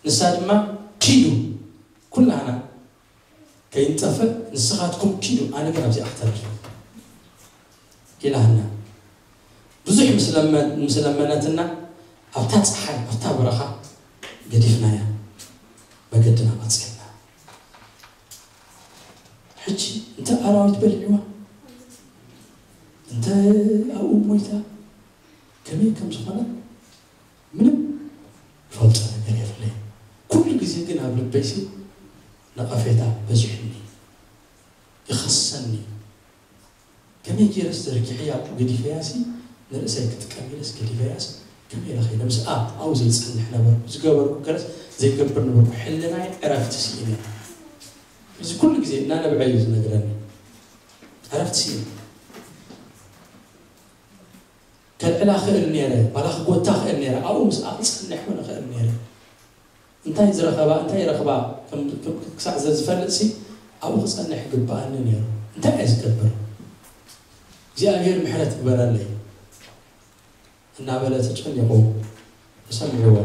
ንሳ ድማ ኪዱ ኩላህና ከይንጠፍእ ንስኻትኩም ኪዱ ኣነ ግን ኣብዚኣ ክተርፍ ኢላህና። ብዙሕ ምስ ለመነትና ኣብታ ፀሓይ ኣብታ በረኻ ገዲፍናያ መገድና ቀፂልና ሕጂ እንተ ኣራዊት በሊዕዋ እንተ ኣብኡ ሞይታ ከመይ ከም ዝኾነ ምንም ፈልጦ ነገር የብለይ ኩሉ ግዜ ግን ኣብ ልበይሲ ነቐፌታ በዚሑኒ ይኸሰኒ ከመይ ገይረስ ዘርጊሐያ ኣብኡ ገዲፈያሲ ንርእሰይ ክጥቀም ኢለስ ገዲፈያስ ከመይ ኢለ ከይደ ምስኣ ኣብኡ ዘይጸንሕ ነበርኩ ዝገበርኩ ገለስ ዘይገብር ነበርኩ ሕልናይ ዕረፍቲ ስኢነ እዚ ኩሉ ግዜ እናነብዐ እዩ ዝነግረኒ ዕረፍቲ ስኢነ ከልዕላ ክእል ነይረ ዋላ ክጎታ ክእል ነይረ ኣብኡ ምስኣ ክጸንሕ እውን እኽእል ነይረ እንታይ ዝረኸባ እንታይ ረኽባ ክሳዕ ዘዝፈልጥ ሲ ኣብኡ ክፀንሕ ይግበኣኒ ነይሩ እንታይ እየ ዝገብር እግዚኣብሔር ምሕረት ግበረለይ እናበለ ተጨኒቑ ተሰሚዕዎ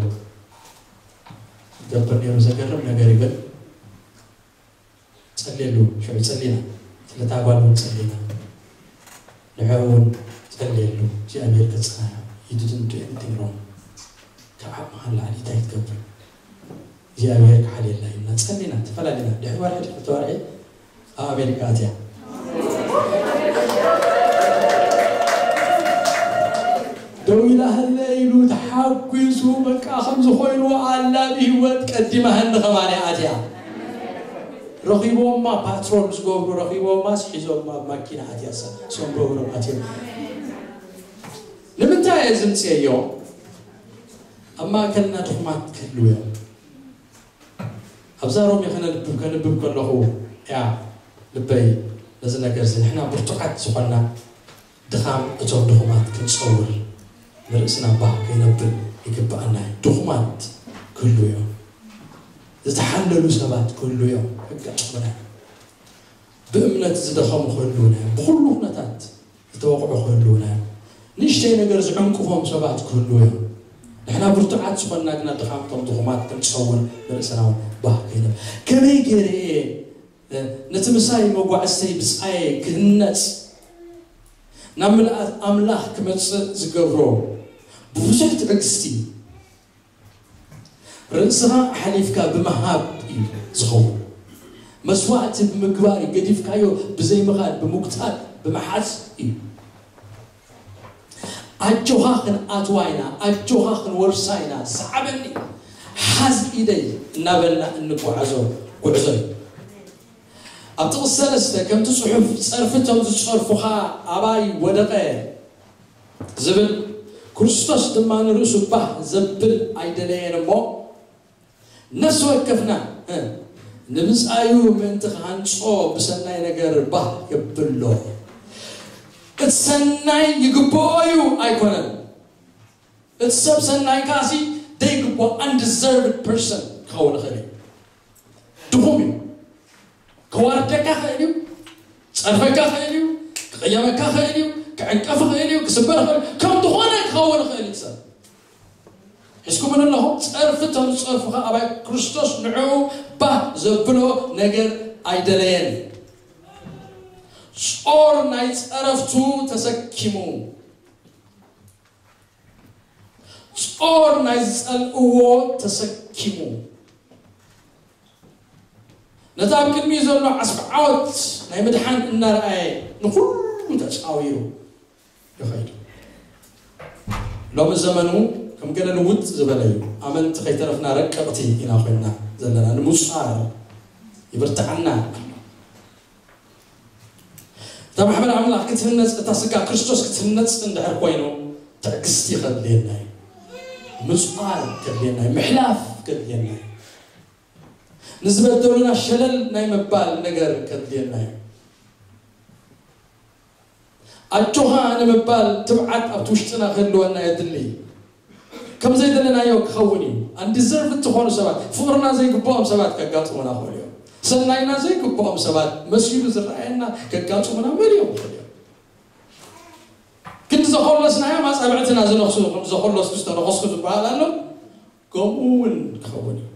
ገብር ነይሩ ዘገርም ነገር ይብል ጸልየሉ ሽዑ ጸሊና ስለታ ጓል እውን ጸሊና ንሕኡ እውን ጸልየሉ እግዚኣብሔር ከጽናና you didn't do anything wrong ካብ ዓቕምኻ ንላዕሊ እንታይ ክትገብር እግዚኣብሔር ክሓልየልና እዩ እና ጸሊና ተፈላለና ድሕሪ ወርሒ ድሕሪ ተወርሒ ኣብ ኣሜሪካ ኣትያ ኩንሱ በቃ ከም ዝኾይኑ ኣላ ብህይወት ቀዲማ ህንዲ ከማን ኣትያ። ረኺቦማ ፓትሮል ዝገብሩ ረኺቦማ ስሒዞማ ኣብ ማኪና ኣትያ ሰ-፣ ሰንበብሮም ኣትዮም። ንምንታይ እየ ዝምፅየዮ? ኣብ ማእከልና ድኹማት ክህልዉ እዮም። ኣብዛ ሮሜ ከነንብብ ከንብብ ከለኹ እያ ልበይ ነዚ ነገር እዚ ንሕና ብርቱዓት ዝኾንና ድኻም እቶም ድኹማት ክንጸውር ንርእስና ባህ ከይነብል ይግብኣና እዩ። ድኹማት ክህሉ እዮም። ዝተሓለሉ ሰባት ክህሉ እዮም። ከጋጥሙና እዮም። ብእምነት ዝደኸሙ ክህልዉና እዮም። ብኹሉ ኩነታት ዝተወቕዑ ክህልዉና እዮም። ንእሽተይ ነገር ዝዕንቅፎም ሰባት ክህልዉ እዮም። ንሕና ብርቱዓት ዝኾንና ግና ድኻምቶም ድኹማት ክንጸውር ንርእስና እውን ባህ ከይነብል። ከመይ ገይረ እየ ነቲ ምሳይ መጓዕዝተይ ብጻየ ክህነጽ ናብ ምልኣት ኣምላኽ ክመጽእ ዝገብሮ ብብዙሕ ትዕግስቲ ርእስኻ ሓሊፍካ ብምሃብ እዩ ዝኸውን። መስዋእቲ ብምግባር እዩ፣ ገዲፍካዮ ብዘይምኻድ ብምጉታት ብምሓዝ እዩ። ኣጆኻ ክንኣትዋ ኢና፣ ኣጆኻ ክንወርሳ ኢና፣ ሰዓበኒ፣ ሓዝ ኢደይ እናበልና እንጓዓዞ ጉዕዞ እዩ። ኣብ ጥቕሲ ሰለስተ ከምቲ ጽሑፍ ጸርፊ እቶም ዝጸርፉኻ ኣባይ ወደቐ ዝብል፣ ክርስቶስ ድማ ንርእሱ ባህ ዘብል ኣይደለየን እሞ ነፍሲ ወከፍና እ፣ ንብጻዩ ምእንቲ ክሃንጾ ብሰናይ ነገር ባህ የብሎ። እቲ ሰናይ ይግብኦ እዩ ኣይኮነን። እቲ ሰብ ሰናይ ካሲ ደይግብኦ፣ undeserved person ክኸውን ይኽእል እዩ። ድኹም እዩ። ከዋርደካ ይኽእል እዩ። ጸርፈካ ይኽእል እዩ። ክቕየመካ ይኽእል እዩ። ክዕንቀፍ ይኽእል እዩ። ክስበር ይኽእል እዩ። ከም ዝኾነ ክኸውን ይኽእል እዩ ሰብ። ሒዝኩምን ኣለኹም ጸርፊ እቶም ዝጸርፉኻ ኣባይ ክርስቶስ ንዕኡ ባህ ዘብሎ ነገር ኣይደለየን። ጾር ናይ ጸረፍቱ ተሰኪሙ፣ ጾር ናይ ዝጸልእዎ ተሰኪሙ፣ ነቲ ኣብ ቅድሚኡ ዘሎ ዓስቢ ዓወት ናይ ምድሓን እናረኣየ ንኹሉ ተጻዊሩ ይኸይድ። ሎሚ ዘመኑ ከም ገለ ልውጥ ዝበለ እዩ። ኣመንቲ ከይተረፍና ረቀቕቲ ኢና ኮይንና ዘለና። ንምጻር ይብርትዓና ኣሎ። እታ ማሕበር ኣምላኽ ክትህነጽ፣ እታ ስጋ ክርስቶስ ክትህነጽ እንድሕር ኮይኑ ትዕግስቲ ከድልየና እዩ። ምጽዋር ከድልየና እዩ። ምሕላፍ ከድልየና እዩ። ንዝበደሉና ሸለል ናይ ምባል ነገር ከድልየና እዩ። ኣጆኻ ንምባል ትብዓት ኣብቲ ውሽጥና ክህልወና የድሊ። ከም ዘይደለናዮ ክኸውን እዩ። ኣንዲዘርቭ ዝኾኑ ሰባት፣ ፍቕርና ዘይግብኦም ሰባት ከጋጥሙና ክኽእሉ እዮም። ሰናይና ዘይግብኦም ሰባት መሲሉ ዝረኣየና ከጋጥሙና መሊኦም ይኽእሉ እዮም። ክንዲ ዘኾለስናዮም ኣጻብዕትና ዝነኽሱ፣ ክንዲ ዘኾለስኩ ዝተነኸስኩ ዝበሃል ኣሎ። ከምኡ እውን ክኸውን እዩ።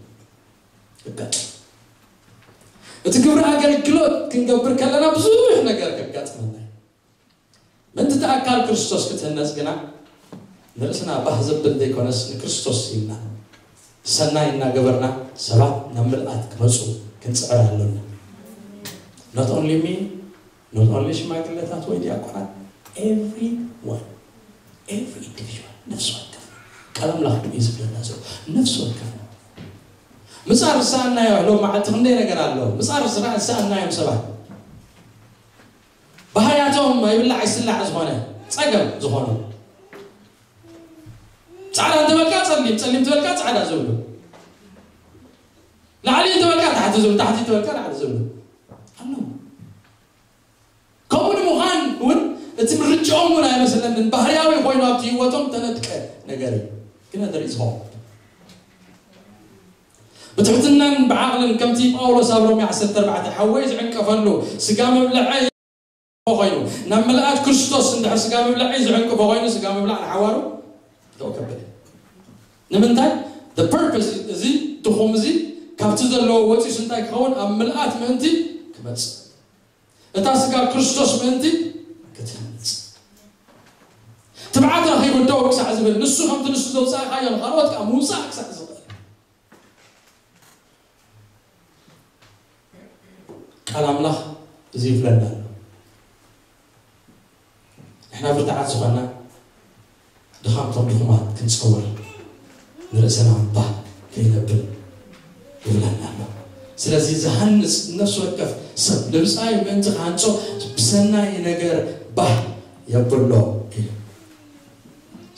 ከጋጥም። እቲ ግብሪ ኣገልግሎት ክንገብር ከለና ብዙሕ ነገር ከጋጥመና እዩ። ምእንቲ እቲ ኣካል ክርስቶስ ክትህነጽ ግና ንርእስና ባህ ዘብል ዘይኮነስ ንክርስቶስ ኢልና ሰናይ እናገበርና ሰባት ናብ ምልኣት ክመጹ ክንጽዕር ኣሎና። Not only me, not only ሽማግለታት ወይ ዲያቆናት፣ everyone, every individual፣ ነፍሲ ወከፍ። ቃል ኣምላኽ እዩ ዝብለና ዘሎ፣ ነፍሲ ወከፍ። ምጻር ዝሰኣናዮ ሎም መዓልቲ ክንደይ ነገር ኣሎ። ምጻር ዝራ-፣ ዝሰኣናዮም ሰባት ባህርያቶም ኣይብላዕ ኣይስላዕ ዝኾነ ጸገም ዝኾኑ። ጻዕዳ እንተበልካ ጸሊም፣ ጸሊም እንተበልካ ጻዕዳ ዝብሉ፣ ላዕሊ እንተበልካ ታሕቲ ዝብሉ፣ ታሕቲ እንተበልካ ላዕሊ ዝብሉ ኣለዉ። ከምኡ ንምዃን እውን እቲ ምርጫኦም እውን ኣይመስለንን። ባህርያዊ ኮይኑ ኣብቲ ህይወቶም ተነጥቀ ነገር እዩ። ግን there is hope። ብትሕትናን ብዓቕልን ከምቲ ጳውሎስ ኣብ ሮሜ ዓሰርተ ኣርባዕተ ሓወይ ዝዕንቀፈሉ ስጋ መብልዐ ኮይኑ ናብ ምልኣት ክርስቶስ እንድሕር ስጋ መብልዐ ዝዕንቀፎ ኮይኑ ስጋ ምብላዕ ንሓዋሩ ተው ከበደ። ንምንታይ? The purpose እዚ ድኹም እዚ ካብቲ ዘለዎ ወፂኡስ እንታይ ክኸውን? ኣብ ምልኣት ምእንቲ ክመፅእ፣ እታ ስጋ ክርስቶስ ምእንቲ ክትህንፅ። ትብዓት ረኺቡ ደው ክሳዕ ዝብል ንሱ ከምቲ ንሱ ዘውፃእካዮ ንኻልኦት ከዓ ምውፃእ ክሳዕ ዝኽእል። ቃል ኣምላኽ እዚ ይብለና ኣሎ። ንሕና ብርትዓት ዝኾንና ድኻምቶም ድኹማት ክንጸውር ንርእስና ባህ ከይነብል ይብለና ኣሎ። ስለዚ ዝሃንጽ ነፍሲ ወከፍ ሰብ ንብጻይ ምእንቲ ክሃንጾ ብሰናይ ነገር ባህ የብሎ እዩ።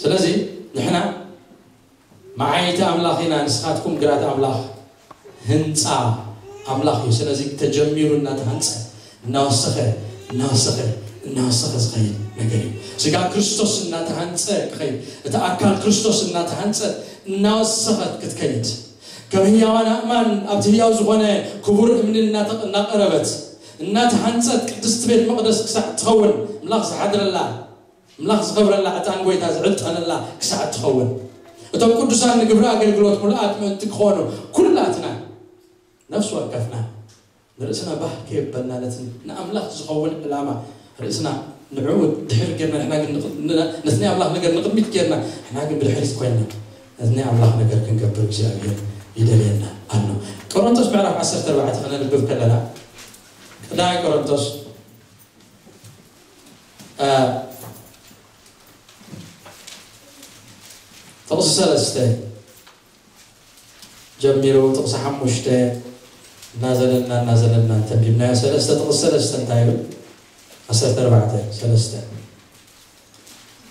ስለዚ ንሕና መዓይቲ ኣምላኽ ኢና፣ ንስኻትኩም ግራት ኣምላኽ፣ ህንጻ ኣምላኽ እዩ። ስለዚ ተጀሚሩ እናተሃንጸ እናወሰኸ እናወሰኸ እናወሰኸ ዝኸይድ ነገር እዩ። ስጋ ክርስቶስ እናተሃንጸ ክኸይድ፣ እቲ ኣካል ክርስቶስ እናተሃንጸ እናወሰኸት ክትከይድ፣ ከም ህያዋን ኣእማን ኣብቲ ህያው ዝኾነ ክቡር እምኒ እናተ- እናቐረበት እናተሃንጸት ቅድስቲ ቤት መቕደስ ክሳዕ ትኸውን፣ ኣምላኽ ዝሓድረላ፣ ኣምላኽ ዝኸብረላ፣ ዕጣን ጎይታ ዝዕጠነላ ክሳዕ ትኸውን፣ እቶም ቅዱሳን ንግብሪ ኣገልግሎት ምሉኣት ምእንቲ ክኾኑ፣ ኩላትና ነፍሲ ወከፍና ንርእስና ባህ ከየበልና፣ ነቲ ንኣምላኽ ዝኸውን ዕላማ ርእስና ንዕኡ ድሕር ጌርና፣ ንሕና ግን ንቕ- ን- ነቲ ናይ ኣምላኽ ነገር ንቕድሚት ጌርና፣ ንሕና ግን ብድሕሪት ኮይና፣ ነቲ ናይ ኣምላኽ ነገር ክንገብር እግዚኣብሔር ይደልየና ኣሎ። ቆሮንቶስ ምዕራፍ ዓሰርተ ኣርባዕተ ከነንብብ ከለና፣ ቀዳማይ ቆሮንቶስ እ፣ ጥቕሲ ሰለስተ ጀሚሩ ጥቕሲ ሓሙሽተ እናዘለልና እናዘለልና እንተንቢብናዮ፣ ሰለስተ ጥቕሲ ሰለስተ እንታይ ይብል? ዓሰርተ ኣርባዕተ ሰለስተ።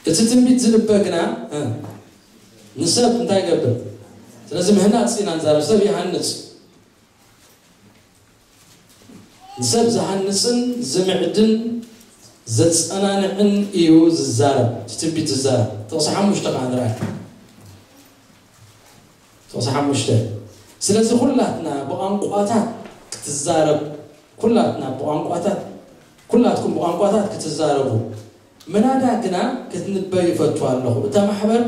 እቲ ትንቢት ዝንበ ግና እ፣ ንሰብ እንታይ ይገብር? ስለዚ ምህናጽ ኢና ንዛረብ፣ ሰብ ይሃንጽ። ንሰብ ዝሃንጽን ዝምዕድን ዘጸናንዕን እዩ ዝዛረብ፣ እቲ ትንቢት ዝዛረብ። ጥቕሲ ሓሙሽተ ከዓ ንርኣይ። ጥቕሲ ሓሙሽተ። ስለዚ ኩላትና ብቋንቋታት ክትዛረብ፣ ኩላትና ብቋንቋታት፣ ኩላትኩም ብቋንቋታት ክትዛረቡ፣ ምናዳ ግና ክትንበ ይፈቱ ኣለኹ። እታ ማሕበር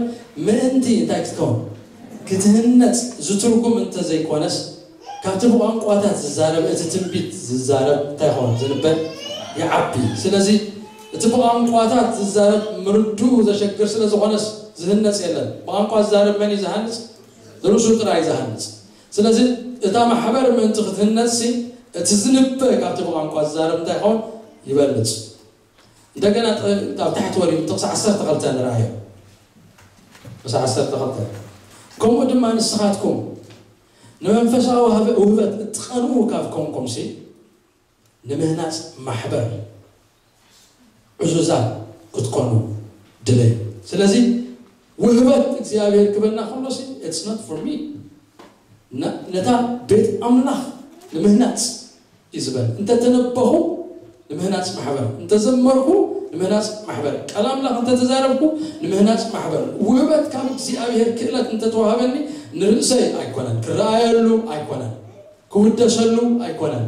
ምእንቲ እንታይ ክትከውን? ክትህነጽ። ዝትርጉም እንተዘይኮነስ፣ ካብቲ ብቋንቋታት ዝዛረብ፣ እቲ ትንቢት ዝዛረብ እንታይ ይኸውን? ዝንበ ይዓቢ። ስለዚ እቲ ብቋንቋታት ዝዛረብ ምርድኡ ዘሸግር ስለ ዝኾነስ ዝህነጽ የለን። ብቋንቋ ዝዛረብ መን እዩ ዝሃንጽ? ርእሱ ጥራይ ዝሃንጽ። ስለዚ እታ ማሕበር ምእንቲ ክትህነጽሲ፣ እቲ ዝንበ ካብቲ ብቋንቋ ዝዛረብ እንታይ ይኸውን? ይበልጽ። እንደገና ጥ- ኣብ ታሕቲ ወሪዱ ጥቕሲ ዓሰርተ ክልተ ንርኣዮ። ጥቕሲ ዓሰርተ ክልተ። ከምኡ ድማ ንስኻትኩም ንመንፈሳዊ ውህበ- ውህበት እትቐንኡ ካብ ኮንኩምሲ፣ ንምህናጽ ማሕበር ዕዙዛት ክትኮኑ ድለዩ። ስለዚ ውህበት እግዚኣብሔር ክበና ከሎሲ፣ it's not for me፣ ነ- ነታ ቤት ኣምላኽ ንምህናጽ እዩ ዝበል። እንተተነበኹ ንምህናጽ ማሕበር፣ እንተዘመርኩ ንምህናጽ ማሕበር፣ ቃል ኣምላኽ እንተተዛረብኩ ንምህናጽ ማሕበር። ውህበት ካብ እግዚኣብሔር ክእለት እንተተዋህበኒ ንርእሰይ ኣይኮነን፣ ክረኣየሉ ኣይኮነን፣ ክውደሰሉ ኣይኮነን።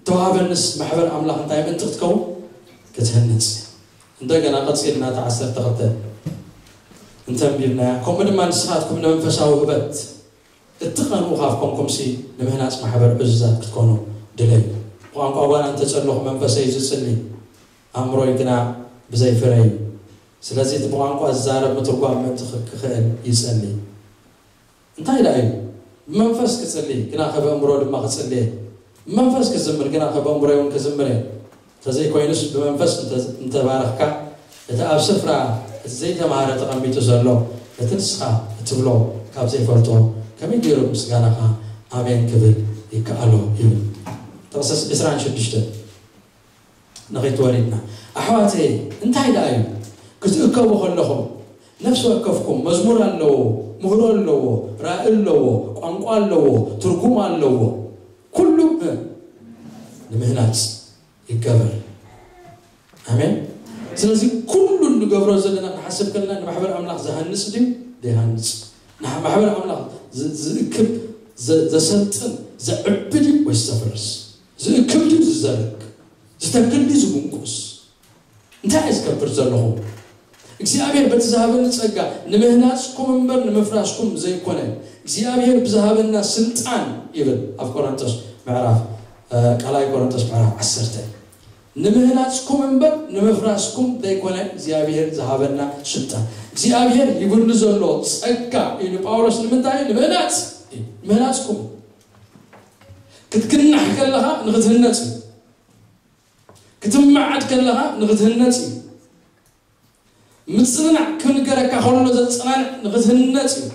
ተዋህበንስ ማሕበር ኣምላኽ እንታይ ምእንቲ ክትከውን? ክትህንጽ። እንደገና ቀጺልና እታ ዓሰርተ ክልተ እንተንቢብናያ፣ ከምኡ ድማ ንስኻትኩም ንመንፈሳዊ ውህበት እትቐንኡ ካብ ኮንኩምሲ ንምህናጽ ማሕበር ዕዙዛት ክትኮኑ ድለዩ። ብቋንቋ ጓና እንተጸለኹ መንፈሰይ እዩ ዝጽሊ፣ ኣእምሮይ ግና ብዘይ ፍረ እዩ። ስለዚ እቲ ብቋንቋ ዝዛረብ ምትርጓም ምእንቲ ክኽእል ይጸሊ። እንታይ ደኣ እዩ? ብመንፈስ ክጽሊ ግና ከበእምሮ ድማ ክጽሊ እየ። ብመንፈስ ክዝምር ግና ከበእምሮ እውን ክዝምር እየ። እንተዘይኮይኑስ ብመንፈስ እንተ- እንተባረኽካ፣ እቲ ኣብ ስፍራ እቲ ዘይተማህረ ተቐሚጡ ዘሎ፣ እቲ ንስኻ እትብሎ ካብ ዘይፈልጦ ከመይ ገይሩ ምስጋናኻ ኣሜን ክብል ይከኣሎ? ይብል። ጥቕሲ ዕስራን ሽዱሽተን ንኸይትወሪድና። ኣሕዋተይ፣ እንታይ ደኣ እዩ? ክትእከቡ ከለኹም፣ ነፍሲ ወከፍኩም መዝሙር ኣለዎ፣ ምህሮ ኣለዎ፣ ራእይ ኣለዎ፣ ቋንቋ ኣለዎ፣ ትርጉም ኣለዎ። ኩሉ እ፣ ንምህናጽ ይገበር። ኣሜን። ስለዚ ኩሉ እንገብሮ ዘለና ክንሓስብ ከለና ንማሕበር ኣምላኽ ዝሃንጽ ድዩ? ዘይሃንጽ። ንማሕበር ኣምላኽ ዝ- ዝእክብ፣ ዘ- ዘሰልጥን፣ ዘዕቢ ድዩ ወይስ ዘፍርስ? ዝእክብ ድዩ ዝዘርግ? ዝተክል ድዩ ዝብንቁስ? እንታይ እየ ዝገብር ዘለኹ? እግዚኣብሔር በቲ ዝሃበኒ ጸጋ ንምህናጽኩም እምበር ንምፍራስኩም ዘይኮነ፣ እግዚኣብሔር ብዝሃበና ስልጣን ይብል ኣብ ቆሮንቶስ ምዕራፍ፣ እ፣ ካልኣይ ቆሮንቶስ ምዕራፍ ዓሰርተ። ንምህናጽኩም እምበር ንምፍራስኩም ዘይኮነ እግዚኣብሔር ዝሃበና ስልጣን። እግዚኣብሔር ይብሉ ዘሎ ጸጋ እዩ ንጳውሎስ ንምንታይ? ንምህናጽ እዩ። ምህናጽኩም። ክትግናሕ ከለኻ ንኽትህነጽ እዩ። ክትመዓድ ከለኻ ንኽትህነጽ እዩ። ምጽንናዕ ክንገረካ ከሎ ዘጸናንዕ ንኽትህነጽ እዩ።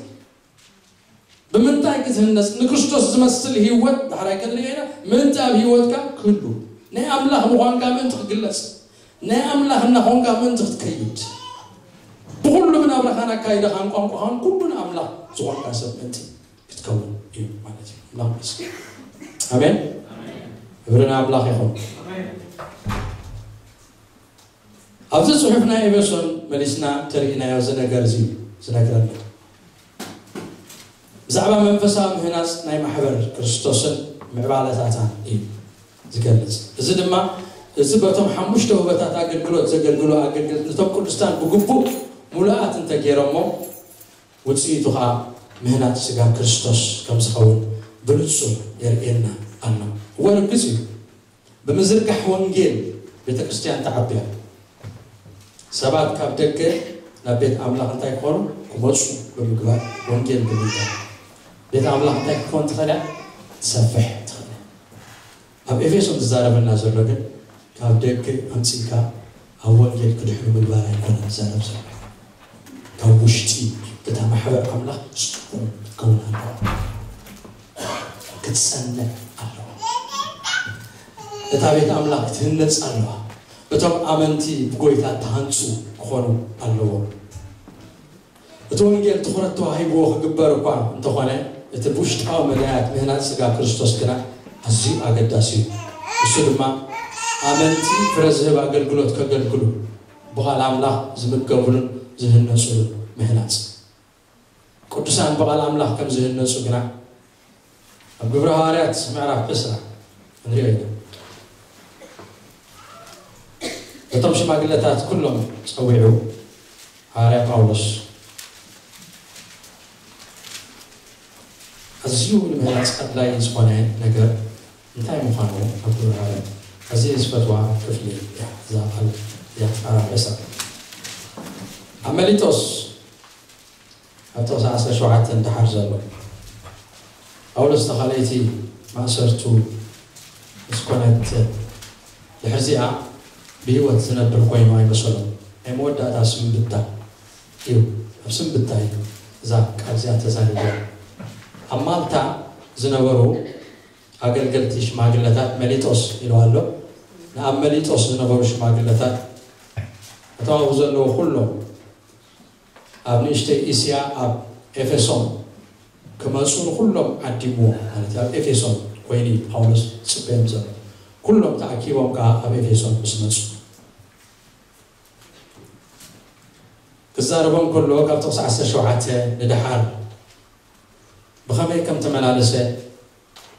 ብምንታይ ክትህነጽ? ንክርስቶስ ዝመስል ህይወት ዳሕራይ ክንርኢ ኢና። ምእንቲ ኣብ ህይወትካ ክህሉ፣ ናይ ኣምላኽ ምዃንካ ምእንቲ ክግለጽ፣ ናይ ኣምላኽ እናኾንካ ምእንቲ ክትከይድ፣ ብኹሉ ብናብራኻን ኣካይዳኻን ቋንቋኻን ኩሉ ንኣምላኽ ዝኾንካ ሰብ ምእንቲ ክትከውን እዩ ማለት እዩ። ኣምላኽ ይመስገን። ኣሜን። ክብሪ ንኣምላኽ ይኹን። ኣብዚ ጽሑፍ ናይ ኤፌሶን መሊስና እንተርኢናዮ፣ እዚ ነገር እዚ እዩ ዝነግረና። ብዛዕባ መንፈሳዊ ምህናጽ ናይ ማሕበር ክርስቶስን ምዕባለታታን እዩ ዝገልጽ። እዚ ድማ፣ እዚ በቶም ሓሙሽተ ውህበታት ኣገልግሎት ዘገልግሉ ኣገልገልቲ፣ ነቶም ቅዱሳን ብግቡእ ሙሉኣት እንተገይሮሞ፣ ውጽኢቱ ኸኣ ምህናጽ ስጋ ክርስቶስ ከም ዝኸውን ብንጹር የርእየና ኣሎ። እወ፣ ርግጽ እዩ። ብምዝርጋሕ ወንጌል ቤተ ክርስቲያን ተዓብያ። ሰባት ካብ ደገ ናብ ቤት ኣምላኽ እንታይ ክኾኑ? ክመጹ ብምግባር፣ ወንጌል ብምንጋር፣ ቤት ኣምላኽ እንታይ ክትኮን ትኽእል እያ? ትሰፍሕ ትኽእል እያ። ኣብ ኤፌሶን ዝዛረበና ዘሎ ግን፣ ካብ ደገ ኣምጺእካ ኣብ ወንጌል ክድሕኑ ምግባር ኣይኮነን ዝዛረብ ዘሎ። ካብ ውሽጢ፣ እታ ማሕበር ኣምላኽ ጽቡቕ ክትከውን ኣለዋ። ክትጸንዕ ኣለዋ። እታ ቤት ኣምላኽ ክትህነጽ ኣለዋ። እቶም ኣመንቲ ብጎይታ ተሃንጹ ክኾኑ ኣለዎም። እቲ ወንጌል ትኹረት ተዋሂብዎ ክግበር እኳ እንተኾነ፣ እቲ ብውሽጣዊ መዳያት ምህናጽ ስጋ ክርስቶስ ግና ኣዝዩ ኣገዳሲ እዩ። እሱ ድማ፣ ኣመንቲ ፍረ ዝህብ ኣገልግሎት ከገልግሉ፣ ብቓል ኣምላኽ ዝምገቡሉን ዝህነጹሉን ምህናጽ። ቅዱሳን ብቓል ኣምላኽ ከም ዝህነጹ ግና፣ ኣብ ግብረ ሃዋርያት ምዕራፍ ዕስራ ክንሪኦ ኢና። እቶም ሽማግለታት ኩሎም ጸዊዑ ሃዋርያ ጳውሎስ፣ ኣዝዩ ንምህናጽ ኣድላዪ ዝኾነ ነገር እንታይ ምዃኑ ኣብ ግብረ ሃዋርያት ኣዝየ ዝፈትዋ ክፍሊ እያ። እዛ ቃል እያ፣ ምዕራፍ ዕስራ። ኣብ መሊጦስ ኣብ ጥቕሲ ዓሰርተ ሸውዓተ ደሓር ዘሎ፣ ጳውሎስ ተኻለይቲ ማእሰርቱ ምስ ኮነት፣ ድሕርዚኣ ብህይወት ዝነብር ኮይኑ ኣይመሰሎን። ናይ መወዳእታ ስንብታ እዩ። ኣብ ስንብታ እዩ እዛ ቃል እዚኣ ተዛሪብዋ። ኣብ ማልታ ዝነበሩ ኣገልገልቲ ሽማግለታት፣ መሊጦስ ኢሉ ኣሎ። ንኣብ መሊጦስ ዝነበሩ ሽማግለታት፣ እቶም ኣብኡ ዘለዉ ኩሎም፣ ኣብ ንእሽተይ እስያ፣ ኣብ ኤፌሶን ክመጹ ንኹሎም ዓዲምዎ ማለት እዩ። ኣብ ኤፌሶን ኮይኑ እዩ ጳውሎስ ዝጽበዮም ዘሎ። ኩሎም ተኣኪቦም ከኣ ኣብ ኤፌሶን ምስ መጹ፣ ክዛረቦም ከሎ፣ ካብ ጥቕሲ ዓሰርተ ሸውዓተ ንደሓር ብኸመይ ከም ተመላለሰ፣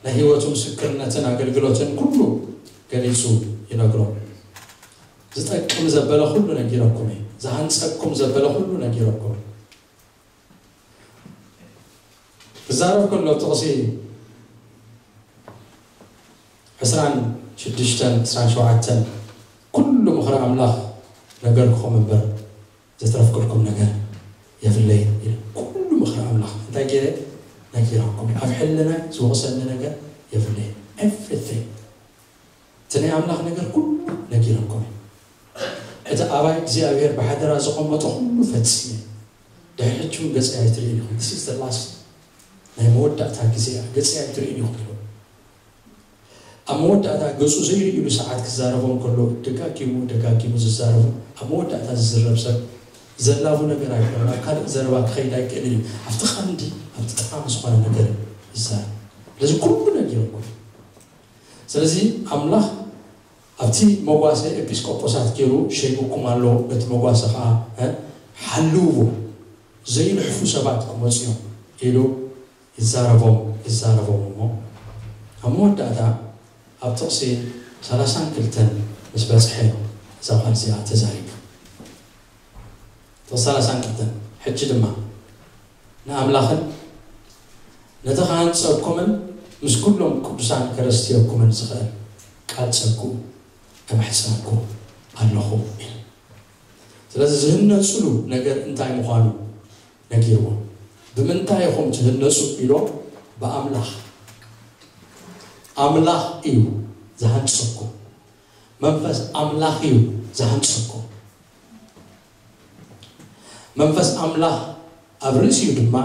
ናይ ህይወቱ ምስክርነትን ኣገልግሎትን ኩሉ ገሊጹ ይነግሮም። ዝጠቅም ዘበለ ኩሉ ነጊረኩም እየ፣ ዝሃንጸኩም ዘበለ ኩሉ ነጊረኩም እየ። ክዛረብ ከሎ፣ ጥቕሲ ዕስራን ሽዱሽተን፣ ዕስራን ሸውዓተን፣ ኩሉ ምኽሪ ኣምላኽ ነገርኩኹም እምበር፣ ዘትረፍኩልኩም ነገር የብለይን ኢሉ። ኩሉ ምኽሪ ኣምላኽ እንታይ ገይረ? ነጊረኩም። ኣብ ሕልናይ ዝወቕሰኒ ነገር የብለይን። Everything፣ እቲ ናይ ኣምላኽ ነገር ኩሉ ነጊረኩም። እቲ ኣባይ እግዚኣብሔር ብሓደራ ዘቐመጦ ኩሉ ፈጺመ። ድሕሪ ሕጂ እውን ገጸይ ኣይትርእይን ኢኹም። This is the last፣ ናይ መወዳእታ ግዜ እያ። ገጸይ ኣይትርእይን ኢኹም ኢሉ። ኣብ መወዳእታ ገጹ ዘይርእይሉ ሰዓት ክዛረቦም ከሎ፣ ደጋጊሙ ደጋጊሙ ዝዛረቡ፣ ኣብ መወዳእታ ዝዝረብ ሰብ ዘላቡ ነገር ኣይኮነን። ኣብ ካልእ ዘረባ ክኸይድ ኣይክእልን እዩ። ኣብቲ ቀንዲ፣ ኣብቲ ጠቓሚ ዝኾነ ነገር እዩ ዝዛረብ። ስለዚ ኩሉ ነጊረኩም። ስለዚ ኣምላኽ ኣብቲ መጓሰ ኤጲስቆጶሳት ገይሩ ሸይሙኩም ኣሎ፣ ነቲ መጓሰ ኸዓ፣ እ፣ ሓልውዎ፣ ዘይንሕፉ ሰባት ክመጹ እዮም ኢሉ ይዛረቦም፣ ይዛረቦም እሞ፣ ኣብ መወዳእታ ኣብ ጥቕሲ ሰላሳን ክልተን ምስ በጽሐ እዩ እዛ ቃል እዚኣ ተዛሪቡ። ጥቕሲ ሰላሳን ክልተን፣ ሕጂ ድማ ንኣምላኽን ነቲ ክሃንጸኩምን ምስ ኩሎም ቅዱሳን ከረስትየኩምን ዝኽእል ቃል ጸግኡ እምሕጸነኩም ኣለኹ ኢሉ። ስለዚ ዝህነጽሉ ነገር እንታይ ምዃኑ ነጊርዎም። "ብምንታይ ኢኹም ትህነጹ?" ኢሎም፣ "ብኣምላኽ። ኣምላኽ እዩ ዝሃንጸኩም። መንፈስ ኣምላኽ እዩ ዝሃንጸኩም። መንፈስ ኣምላኽ ኣብ ርእሲኡ ድማ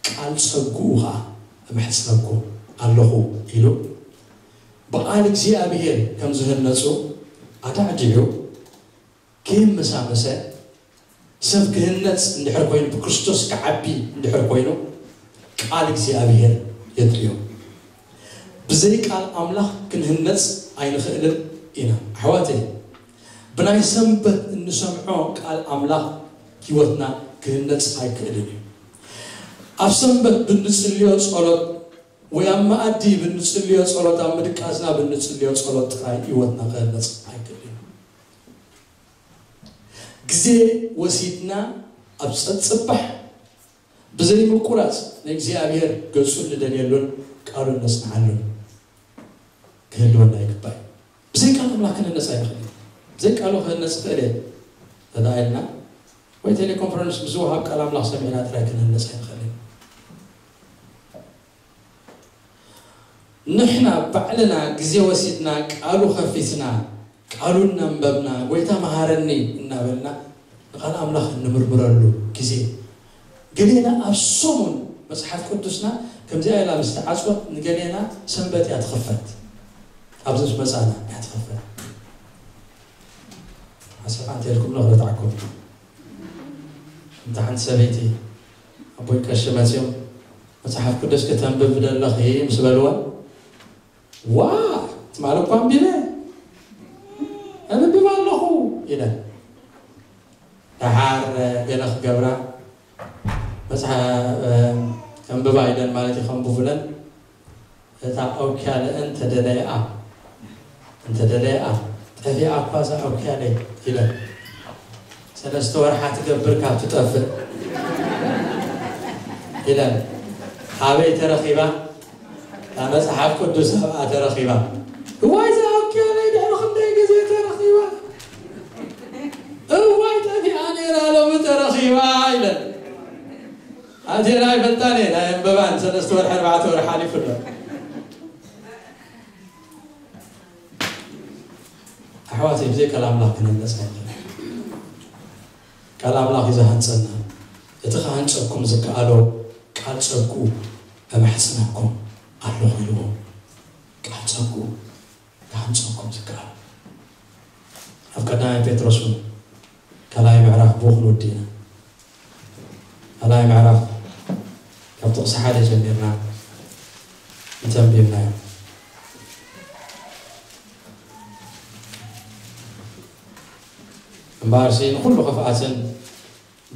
ቃል ጸግኡ ኸኣ እምሕጽነኩም ኣለኹ ኢሉ ብቓል እግዚኣብሔር ከም ዝህነጹ ኣዳዕዲዑ ከየመሳመሰ ሰብ ክህነጽ እንድሕር ኮይኑ ብክርስቶስ ክዓቢ እንድሕር ኮይኑ ቃል እግዚኣብሔር የድልዮ። ብዘይ ቃል ኣምላኽ ክንህነጽ ኣይንኽእልን ኢና ኣሕዋተይ። ብናይ ሰንበት እንሰምዖ ቃል ኣምላኽ ህይወትና ክህነጽ ኣይክእልን እዩ። ኣብ ሰንበት ብንጽልዮ ጸሎት ወይ ኣብ መኣዲ ብንጽልዮ ጸሎት ኣብ ምድቃስና ብንጽልዮ ጸሎት ጥራይ ህይወትና ክህነጽ ኣይክእልን እዩ። ግዜ ወሲድና ኣብ ጸጽባሕ ብዘይ ምቁራጽ ንእግዚኣብሔር ገጹ እንደልየሉን ቃሉ እነጽንዓሉን ክህልወና ይግባእ። ብዘይ ቃል ኣምላኽ ክንነጽ ኣይንኽእል። ብዘይ ቃሉ ክህነጽ ይኽእል እየ ተባሂልና ወይ ቴሌኮንፈረንስ ብዝወሃብ ቃል ኣምላኽ ሰሚዕና ጥራይ ክንህነጽ ኣይንኽእል። ንሕና ባዕልና ግዜ ወሲድና ቃሉ ከፊትና ቃሉ እናንበብና ጎይታ መሃረኒ እናበልና ንቃል ኣምላኽ እንምርምረሉ ግዜ ገሌና ኣብ ሰሙን መጽሓፍ ቅዱስና ከምዚኣ ኢላ ምስ ተዓጽወት ንገሌና ሰንበት እያ ትኽፈት ኣብዚ ምስ መጻና እያ ትኽፈት ሓሰኻ እንተ ኢልኩም ሎ ክረትዓኩም እንተ ሓንቲ ሰበይቲ ኣቦይ ቀሺ መጺኦም መጽሓፍ ቅዱስ ከተንብብ ደለኺ ምስ በልዋ ዋ ትማል እኳ ኣንቢበ ኣነብብ ኣለኹ ኢለን ደሓር ገለ ክገብራ መጽሓ ከንብባ ኢለን ማለት እዩ ከንብቡለን እታ ኣውኪያ ለእን ተደለየኣ እንተደለየኣ ጠፊኣ እኳ እዛ ኣውኪያ ለይ ኢለን ሰለስተ ወርሓ ትገብር ካብ ትጠፍእ ኢለን ኣበይ ተረኺባ እታ መጽሓፍ ቅዱስ ኣብኣ ተረኺባ እዋይ እዛ ኣውኪያ ለይ ድሕሪ ክንደይ ግዜ ተረኺባ እዋይ ጠፊኣ ነይራ ሎሚ ተረኺባ ኢለን ኣቴና ይፈልጣን እየ ናይ ኣንበባን ሰለስተ ወርሒ ኣርባዕተ ወርሒ ሓሊፉ ኣሎ ኣሕዋተይ ብዘይ ቃል ኣምላኽ ክንህነጽ ኣይንኽእል ቃል ኣምላኽ እዩ ዝሃንጸና እቲ ክሃንጸኩም ዝከኣሎ ቃል ጸጉ እማሕጽነኩም ኣለኹ ኢልዎ ቃል ጸጉ ክሃንጸኩም ዝከኣሎ ኣብ ቀዳማይ ጴጥሮስ እውን ካልኣይ ምዕራፍ ብኡ ክንወዲ ኢና ካልኣይ ምዕራፍ ካብ ጥቕሲ ሓደ ጀሚርና እንተንቢብናዮ እምበኣርሲ ንኩሉ ክፍኣትን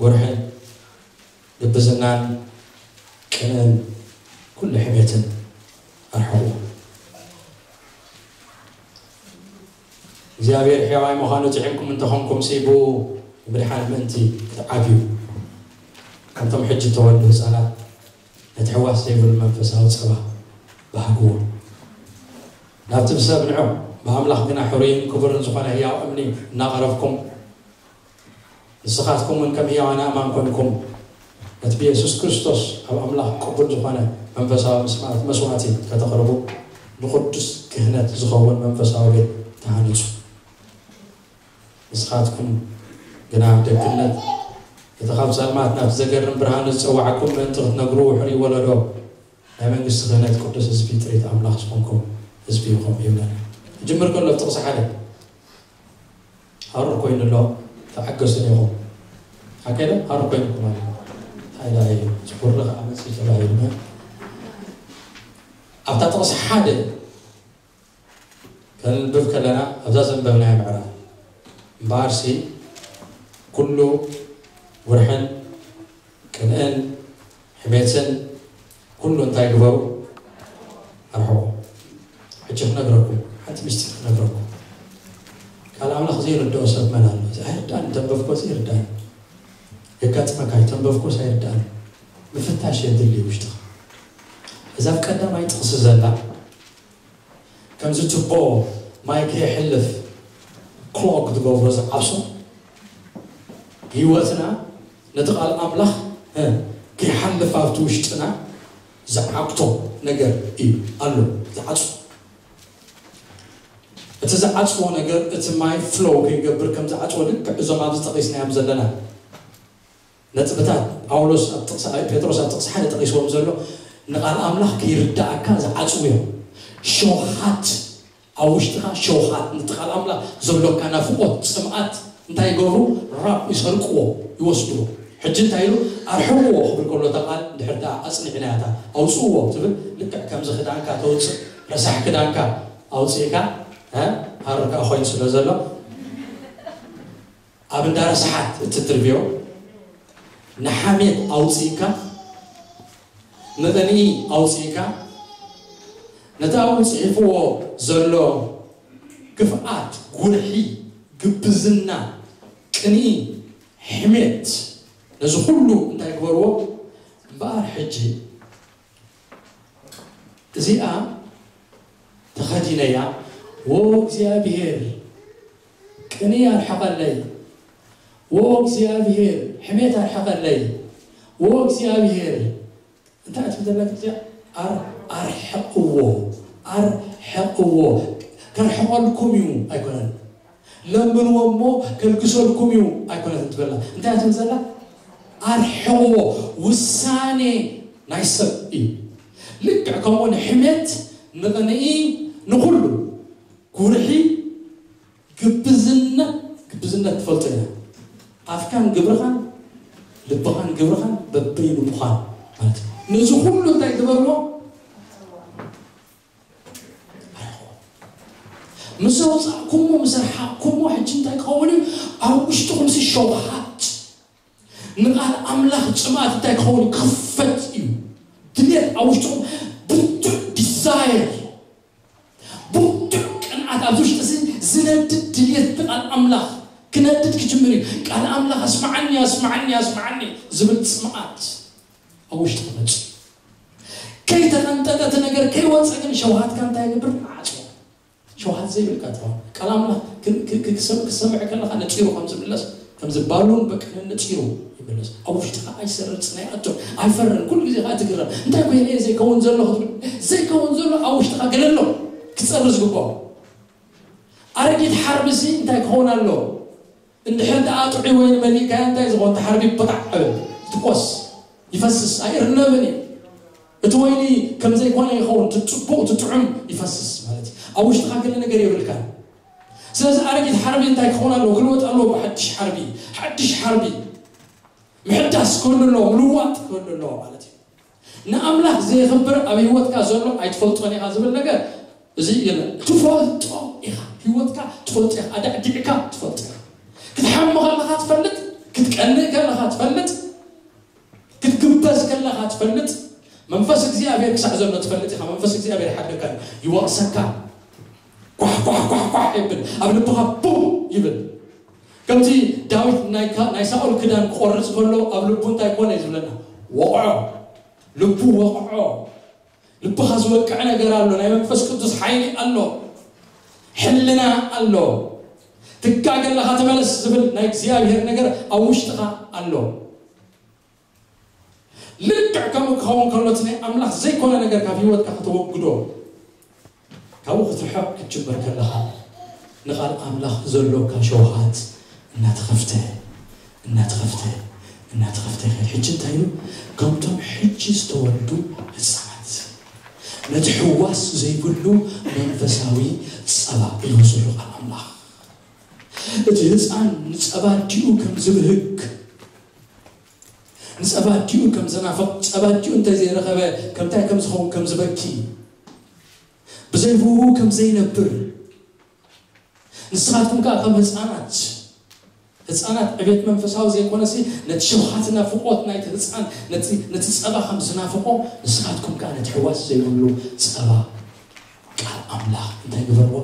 ጉርሕን ግብዝናን ቅንእን ኩሉ ሕሜትን ኣርሕቑ እግዚኣብሔር ሕያዋይ ምዃኑ ጥዒምኩም እንተኾንኩም ሲ ብኡ ንምድሓን ምእንቲ ክትዓብዩ ከምቶም ሕጂ እተወልዱ ህፃናት ነቲ ሕዋስ ዘይብሉ መንፈሳዊ ፀባ ባህግዎ ናብቲ ብሰብ ንዑ ብኣምላኽ ግና ሕሩይን ክቡርን ዝኾነ ህያው እምኒ እናቐረብኩም ንስኻትኩም እውን ከም ህያዋን ኣእማን ኮንኩም ነቲ ብየሱስ ክርስቶስ ኣብ ኣምላኽ ቅቡል ዝኾነ መንፈሳዊ መስዋእቲ ከተቕርቡ ንቕዱስ ክህነት ዝኸውን መንፈሳዊ ቤት ተሃነጹ። ንስኻትኩም ግና ኣብ ደግነት እቲ ካብ ጸልማት ናብቲ ዘገርም ብርሃኑ ዝጸዋዕኩም ምእንቲ ክትነግሩ ውሕሉይ ወለዶ ናይ መንግስቲ ክህነት ቅዱስ ህዝቢ ጥሪት ኣምላኽ ዝኾንኩም ህዝቢ ኢኹም ይብለና። ክጅምር ከሎ ኣብ ጥቕሲ ሓደ ሃሩር ኮይኑ ኣሎ ተዓገሱኒ ኢኹም ሓቀለ ሃሩር ኮይንኩም ኣሎ እንታይ ዳ እዩ ዝኹሪ ከዓ መፅእ ተባሂሉ ኣብታ ጥቕሲ ሓደ ከንብብ ከለና ኣብዛ ዘንበብናዮ ምዕራፍ እምበኣርሲ ኩሉ ውርሕን ቅንእን ሕሜትን ኩሉ እንታይ ግበሩ ኣርሕቑ ሕጂ ክነግረኩም ሓንቲ ምስጢር ክነግረኩም ቃል ኣምላኽ ዘይርድኦ ሰብ መን ኣሎ እዚ ኣይርዳን ተንበብኮ ዘይርዳን የጋጥመካ ተንበብኮስ ኣይርዳን ምፍታሽ የድሊ ውሽጥኻ እዛ ኣብ ቀዳማይ ጥቕሲ ዘላ ከምዚ ቱቦ ማይ ከይሕልፍ ክሎግ ትገብሮ ዝዓብሶ ህይወትና ነቲ ቃል ኣምላኽ ከይሓልፍ ኣብቲ ውሽጥና ዝዓግቶ ነገር እዩ ኣሎ ዝዓፅዎ እቲ ዝዓፅዎ ነገር እቲ ማይ ፍሎው ከይገብር ከም ዝዓፅዎ ልክዕ እዞም ኣብዚ ጠቒስናዮም ዘለና ነጥብታት ጳውሎስ ኣብ ጥቕሲ ጴጥሮስ ኣብ ጥቕሲ ሓደ ጠቒስዎም ዘሎ ንቓል ኣምላኽ ከይርዳእካ ዝዓጽዉ እዮም። ሸውሃት ኣብ ውሽጥኻ ሸውሃት ነቲ ቃል ኣምላኽ ዘሎካ ናፍቖት ጽምኣት እንታይ ይገብሩ? ራብ ይሰርቅዎ፣ ይወስድዎ። ሕጂ እንታይ ኢሉ? ኣርሕቕዎ ክብል ከሎ እታ ቃል እንድሕር ደኣ ኣጽኒዕናያ እታ ኣውጽእዎ ትብል ልክዕ ከምዚ ክዳንካ ተውጽእ ረሳሕ ክዳንካ ኣውጺእካ ሃርካ ኮይኑ ስለ ዘሎ ኣብ እንዳ ረሳሓት እትትርብዮ ንሓሜት ኣውጺእካ ንቕንኢ ኣውጺእካ ነቲ ኣብኡ ጽሒፍዎ ዘሎ ክፍኣት፣ ጉርሒ፣ ግብዝና፣ ቅንኢ፣ ሕሜት ነዚ ኩሉ እንታይ ግበርዎ እምበኣር ሕጂ እዚኣ ተኸዲነያ ዎ እግዚኣብሔር ቅንኢ ኣርሕቐለይ ዎ እግዚኣብሔር ሕሜት ኣርሕቐለይ ዎ እግዚኣብሔር እንታይ ትብል ዘላ ግዜ ኣር ኣርሕቕዎ ኣርሕቕዎ ከርሕቐልኩም እዩ ኣይኮነን ለምንዎ እሞ ከልግሰልኩም እዩ ኣይኮነትን ትበላ እንታይ ትብል ዘላ ኣርሕቕዎ ውሳኔ ናይ ሰብ እዩ ልክዕ ከምኡ ንሕሜት ንቕንኢ ንኩሉ ጉርሒ ግብዝነት ግብዝነት ትፈልጦ ኢና ኣፍካን ግብርኻን ልብኻን ግብርኻን በበይኑ ምዃን ማለት እዩ ነዚ ኩሉ እንታይ ግበርዎ ምስ ኣውፃእኩሞ ምስ ኣርሓቕኩሞ ሕጂ እንታይ ክኸውን እዩ ኣብ ውሽጥኹም ሲ ሸውሃት ንቓል ኣምላኽ ፅምኣት እንታይ ክኸውን ክኽፈት እዩ ድልየት ኣብ ውሽጥኹም ብርቱዕ ዲዛይር ብርቱዕ ቅንዓት ኣብዚ ውሽጢ እዚ ዝነድድ ድልየት ንቓል ኣምላኽ ክነድድ ክጅምር እዩ ቃል ኣምላኽ ኣስማዓኒ ኣስማዓኒ ኣስማዓኒ ዝብል ፅምኣት ኣብ ውሽጢ ክመፅእ ከይተቐንጠጠ እቲ ነገር ከይወፀ ግን ሸውሃትካ እንታይ ይገብር ዓፅዎ ሸውሃት ዘይብልካ ትኸውን ቃል ኣምላኽ ክሰምዕ ከለኻ ነፂሩ ከም ዝምለስ ከምዚ ባሉን በቅንን ነፂሩ ይምለስ ኣብ ውሽጥኻ ኣይሰርጽን ኣይኣቶን ኣይፈርን ኩሉ ግዜ ከዓ ትግረም እንታይ ኮይነ እየ ዘይከውን ዘሎ ክትብል ዘይከውን ዘሎ ኣብ ውሽጥኻ ገለ ኣሎ ክፀሪ ዝግባኦ ኣረጊት ሓርቢ ሲ እንታይ ክኸውን ኣሎ እንድሕር ደኣ ጥዑይ ወይኒ መሊእካዮ እንታይ ዝኾን ተሓርቢ በጣዕ ዕብል ትኮስ ይፈስስ ኣይእርነብን እዩ እቲ ወይኒ ከም ዘይኮነ ይኸውን እቲ ጽቡቕ እቲ ጥዑም ይፈስስ ማለት እዩ ኣብ ውሽጥኻ ገለ ነገር የብልካ ስለዚ ኣረጊት ሓርቢ እንታይ ክኸውን ኣለዎ ክልወጥ ኣለዎ ብሓድሽ ሓርቢ ሓድሽ ሓርቢ ምሕዳስ ክህሉ ኣለዎ ምልዋጥ ክህሉ ኣለዎ ማለት እዩ ንኣምላኽ ዘየኽብር ኣብ ህይወትካ ዘሎ ኣይትፈልጦን ኢኻ ዝብል ነገር እዚ የለ ትፈልጦ ኢኻ ህይወትካ ትፈልጦ ኢኻ ኣዳዕዲዕካ ትፈልጦ ኢኻ ክትሓሚ ከለኻ ትፈልጥ ክትቀንእ ከለኻ ትፈልጥ ክትግበዝ ከለኻ ትፈልጥ መንፈስ እግዚኣብሔር ክሳዕ ዘሎ ትፈልጥ ኢኻ መንፈስ እግዚኣብሔር ሓደካ ይወቕሰካ ኳሕ ኳሕ ኳሕ ኳሕ ይብል ኣብ ልብኻ ቡም ይብል ከምቲ ዳዊት ናይ ሳኦል ክዳን ክቆርፅ ከሎ ኣብ ልቡ እንታይ ኮነ እዩ ዝብለና ወቕዖ ልቡ ወቕዖ ልብኻ ዝወቅዕ ነገር ኣሎ ናይ መንፈስ ቅዱስ ሓይሊ ኣሎ ሕልና ኣሎ ትጋገ ኣለኻ ተመለስ ዝብል ናይ እግዚኣብሔር ነገር ኣብ ውሽጥኻ ኣሎ ልክዕ ከምኡ ክኸውን ከሎ እቲ ናይ ኣምላኽ ዘይኮነ ነገር ካብ ህይወትካ ከተወግዶ ካብኡ ክትርሕቕ ክትጅምር ከለኻ ንቓል ኣምላኽ ዘሎካ ሸውሃት እናተኸፍተ እናተኸፍተ እናተኸፍተ ይኸድ ሕጂ እንታይ ኢሉ ከምቶም ሕጂ ዝተወልዱ ህፃናት ነቲ ሕዋስ ዘይብሉ መንፈሳዊ ፀባ ኢሉ ዘሎ ቃል ኣምላኽ እቲ ህፃን ንፀባ ዲኡ ከም ዝብህግ ንፀባ ኣዲኡ ከም ዝናፍቕ፣ ፀባ ኣዲኡ እንተዘይረኸበ ከምታይ ከም ዝኸውን ከም ዝበኪ፣ ብዘይ ብኡ ከም ዘይነብር፣ ንስኻትኩም ከኣ ከም ህፃናት፣ ህፃናት ዕቤት መንፈሳዊ ዘይኮነሲ ነቲ ሸውሃት ናፍቖት ናይቲ ህፃን ነቲ ነቲ ፀባ ከም ዝናፍቖ ንስኻትኩም ከኣ ነቲ ሕዋስ ዘይብሉ ፀባ ቃል ኣምላኽ እንታይ ግበርዎ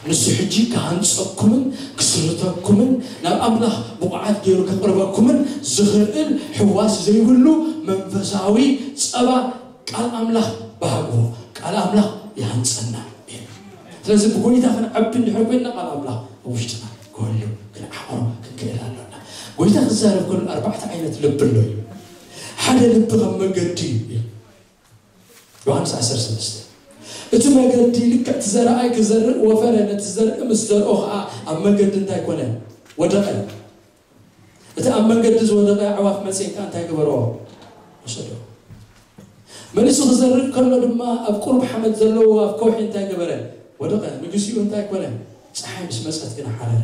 ንሱ ሕጂ ክሃንፀኩምን ክስርተኩምን ናብ ኣምላኽ ብቑዓት ገይሩ ከቕርበኩምን ዝኽእል ሕዋስ ዘይብሉ መንፈሳዊ ፀባ ቃል ኣምላኽ ባህግዎ ቃል ኣምላኽ ይሃንፀና እዩ ስለዚ ብጎይታ ክንዓቢ እንድሕር ኮይንና ቃል ኣምላኽ ኣብ ውሽጥና ክህሉ ክንዓቕሮ ክንክእል ኣሎና ጎይታ ክዛረብ ከሉ ኣርባዕተ ዓይነት ልቢ ኣሎ እዩ ሓደ ልቢ ከም መገዲ እዩ ዮሃንስ ዓሰርተ ሰለስተ እቲ መገዲ ልክዕ እቲ ዘርኣይ ክዘርእ ወፈረ ነቲ ዘርኢ ምስ ዘርኦ ከዓ ኣብ መገዲ እንታይ ኮነ ወደቐ እቲ ኣብ መንገዲ ዝወደቐ ኣዕዋፍ መጺኤን ከኣ እንታይ ገበርኦ? ወሰዶ። መሊሱ ክዘርእ ከሎ ድማ ኣብ ቁሩብ ሓመድ ዘለዎ ኣብ ከውሒ እንታይ ገበረ? ወደቐ። ንግዜኡ እንታይ ኮነ? ጸሓይ ምስ መጸት ግና ሓረረ።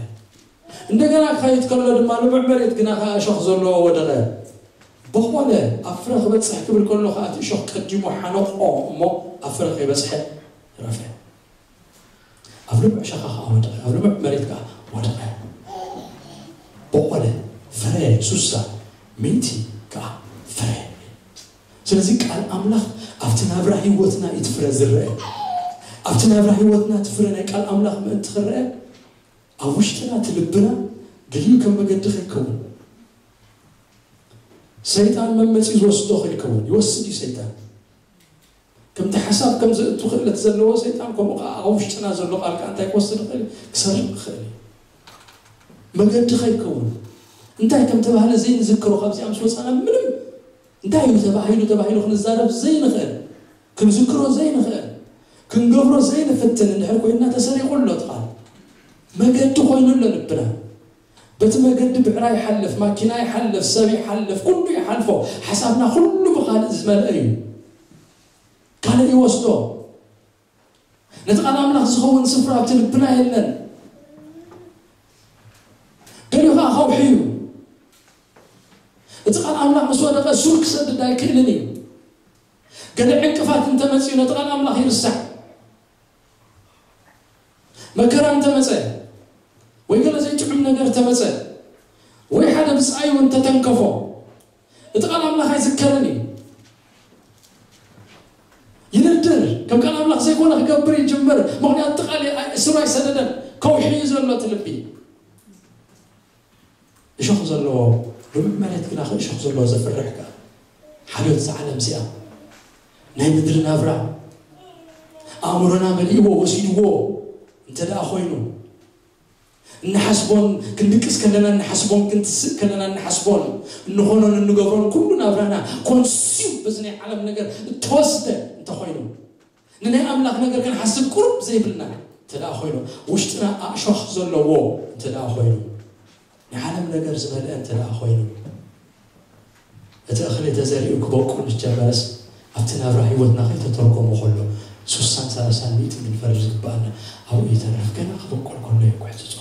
እንደገና ክኸይድ ከሎ ድማ ልሙዕ መሬት ግና ከኣ እሾኽ ዘለዎ ወደቐ። በቖለ። ኣብ ፍረ ክበጽሕ ክብል ከሎ ከኣ እቲ እሾኽ ቀዲሙ ሓነቆ እሞ ኣብ ፍረ ከይበጽሐ ረፈ። ኣብ ልሙዕ ሸኻ ከኣ ወደቐ፣ ኣብ ልሙዕ መሬት ከኣ ወደቐ። በቖለ፣ ፍረ ሱሳ፣ ሚእቲ ከኣ ፍረ። ስለዚ ቃል ኣምላኽ ኣብቲ ናብራ ህይወትና እዩ እቲ ፍረ ዝረአ። ኣብቲ ናብራ ህይወትና እቲ ፍረ ናይ ቃል ኣምላኽ ምእንቲ ክረአ ኣብ ውሽጥና እቲ ልብና ድልዩ ከም መገዲ ከይከውን ሰይጣን መመፂኡ ዝወስዶ ከይከውን ይወስድ እዩ ሰይጣን። ከምቲ ሓሳብ ከም ዘእቱ ክእለት ዘለዎ ሰይጣን ከምኡ ከዓ ኣብ ውሽጥና ዘሎ ቃል ከዓ እንታይ ክወስድ ይኽእል እዩ? ክሰርቕ ይኽእል እዩ። መገዲ ከይከውን እንታይ ከም ተባህለ ዘይንዝክሮ ካብዚኣ ምስ ወፃና ምንም እንታይ እዩ ተባሂሉ ተባሂሉ ክንዛረብ ዘይንኽእል ክንዝክሮ ዘይንኽእል ክንገብሮ ዘይንፍትን እንድሕር ኮይንና ተሰሪቑ ኣሎ እቲ ቃል መገዲ ኮይኑ ኣሎ ልብና በቲ መገዲ ብዕራ ይሓልፍ ማኪና ይሓልፍ ሰብ ይሓልፍ ኩሉ ይሓልፎ ሓሳብና ኩሉ ብኻልእ ዝመልአ እዩ ካልእ ይወስዶ ነቲ ቃል ኣምላኽ ዝኸውን ስፍራ ኣብቲ ልብና የለን ገሊኡ ከዓ ከውሒ እዩ እቲ ቃል ኣምላኽ ምስ ወደቀ ሱር ክሰድድ ኣይክእልን እዩ ገለ ዕንቅፋት እንተመፅኡ ነቲ ቃል ኣምላኽ ይርሳዕ መከራ እንተመፀ ወይ ገለ ዘይጥዑም ነገር ተመፀ ወይ ሓደ ብፃዩ እንተተንከፎ እቲ ቃል ኣምላኽ ኣይዝከርን እዩ ይንድር ከም ቃል ኣምላኽ ዘይኮነ ክገብር ይጅምር ምክንያቱ እቲ ቃል ስሩ ኣይሰደደን ከውሒ እዩ ዘሎ እቲ ልቢ እሾኽ ዘለዎ ልሙዕ መሬት ግና እሾኽ ዘለዎ ዘፍርሕ ከኣ ሓልዮት እዛ ዓለም እዚኣ ናይ ምድሪ ናብራ ኣእምሮና መሊእዎ ወሲድዎ እንተ ደኣ ኮይኑ እንሓስቦን ክንድቅስ ከለና እንሓስቦን ክንትስእ ከለና እንሓስቦን እንኾኖን እንገብሮን ኩሉ ናብራና ኮንሱም በዚ ናይ ዓለም ነገር እተወስደ እንተኾይኑ ንናይ ኣምላኽ ነገር ክንሓስብ ቁሩብ ዘይብልና እንተ ደኣ ኮይኑ ውሽጥና ኣእሾኽ ዘለዎ እንተ ደኣ ኮይኑ ናይ ዓለም ነገር ዝበልአ እንተ ደኣ ኮይኑ እቲ እኽሊ ተዘሪኡ ክበቁል ምስ ጀመረስ ኣብቲ ናብራ ህይወትና ከይተተርጎሞ ከሎ ሱሳን ሰላሳን ሚእትን ክንፈሪ ዝግበኣና ኣብኡ ይተርፍ ገና ክበቁል ከሎ እዩ ክሕፅፆ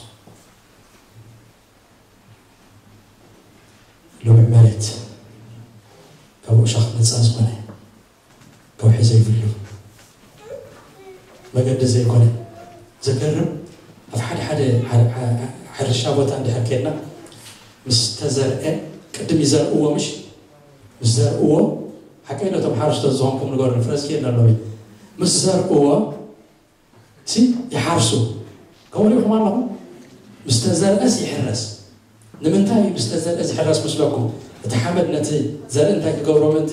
ሎሚ መሬት ካብ እሾኽ ነፃ ዝኾነ ከውሒ ዘይብሉ መገዲ ዘይኮነ ዘገርም ኣብ ሓደ ሓደ ሕርሻ ቦታ እንድሕር ከድና ምስ ተዘርአ ቅድም ይዘርእዎ ምሽ ምስ ዘርእዎ ሓቀይ ነቶም ሓረስቶት ዝኾንኩም ንገሩ ፍረዝ ከድና ሎሚ ምስ ዘርእዎ ሲ ይሓርሱ ከምኡ ሪኢኹም ኣለኹም ምስ ተዘርአስ ይሕረስ ንምንታይ እዩ ምስ ተዘርአ ዝሕረስ መስለኩም እቲ ሓመድ ነቲ ዘርኢ እንታይ ክገብሮ ምእንቲ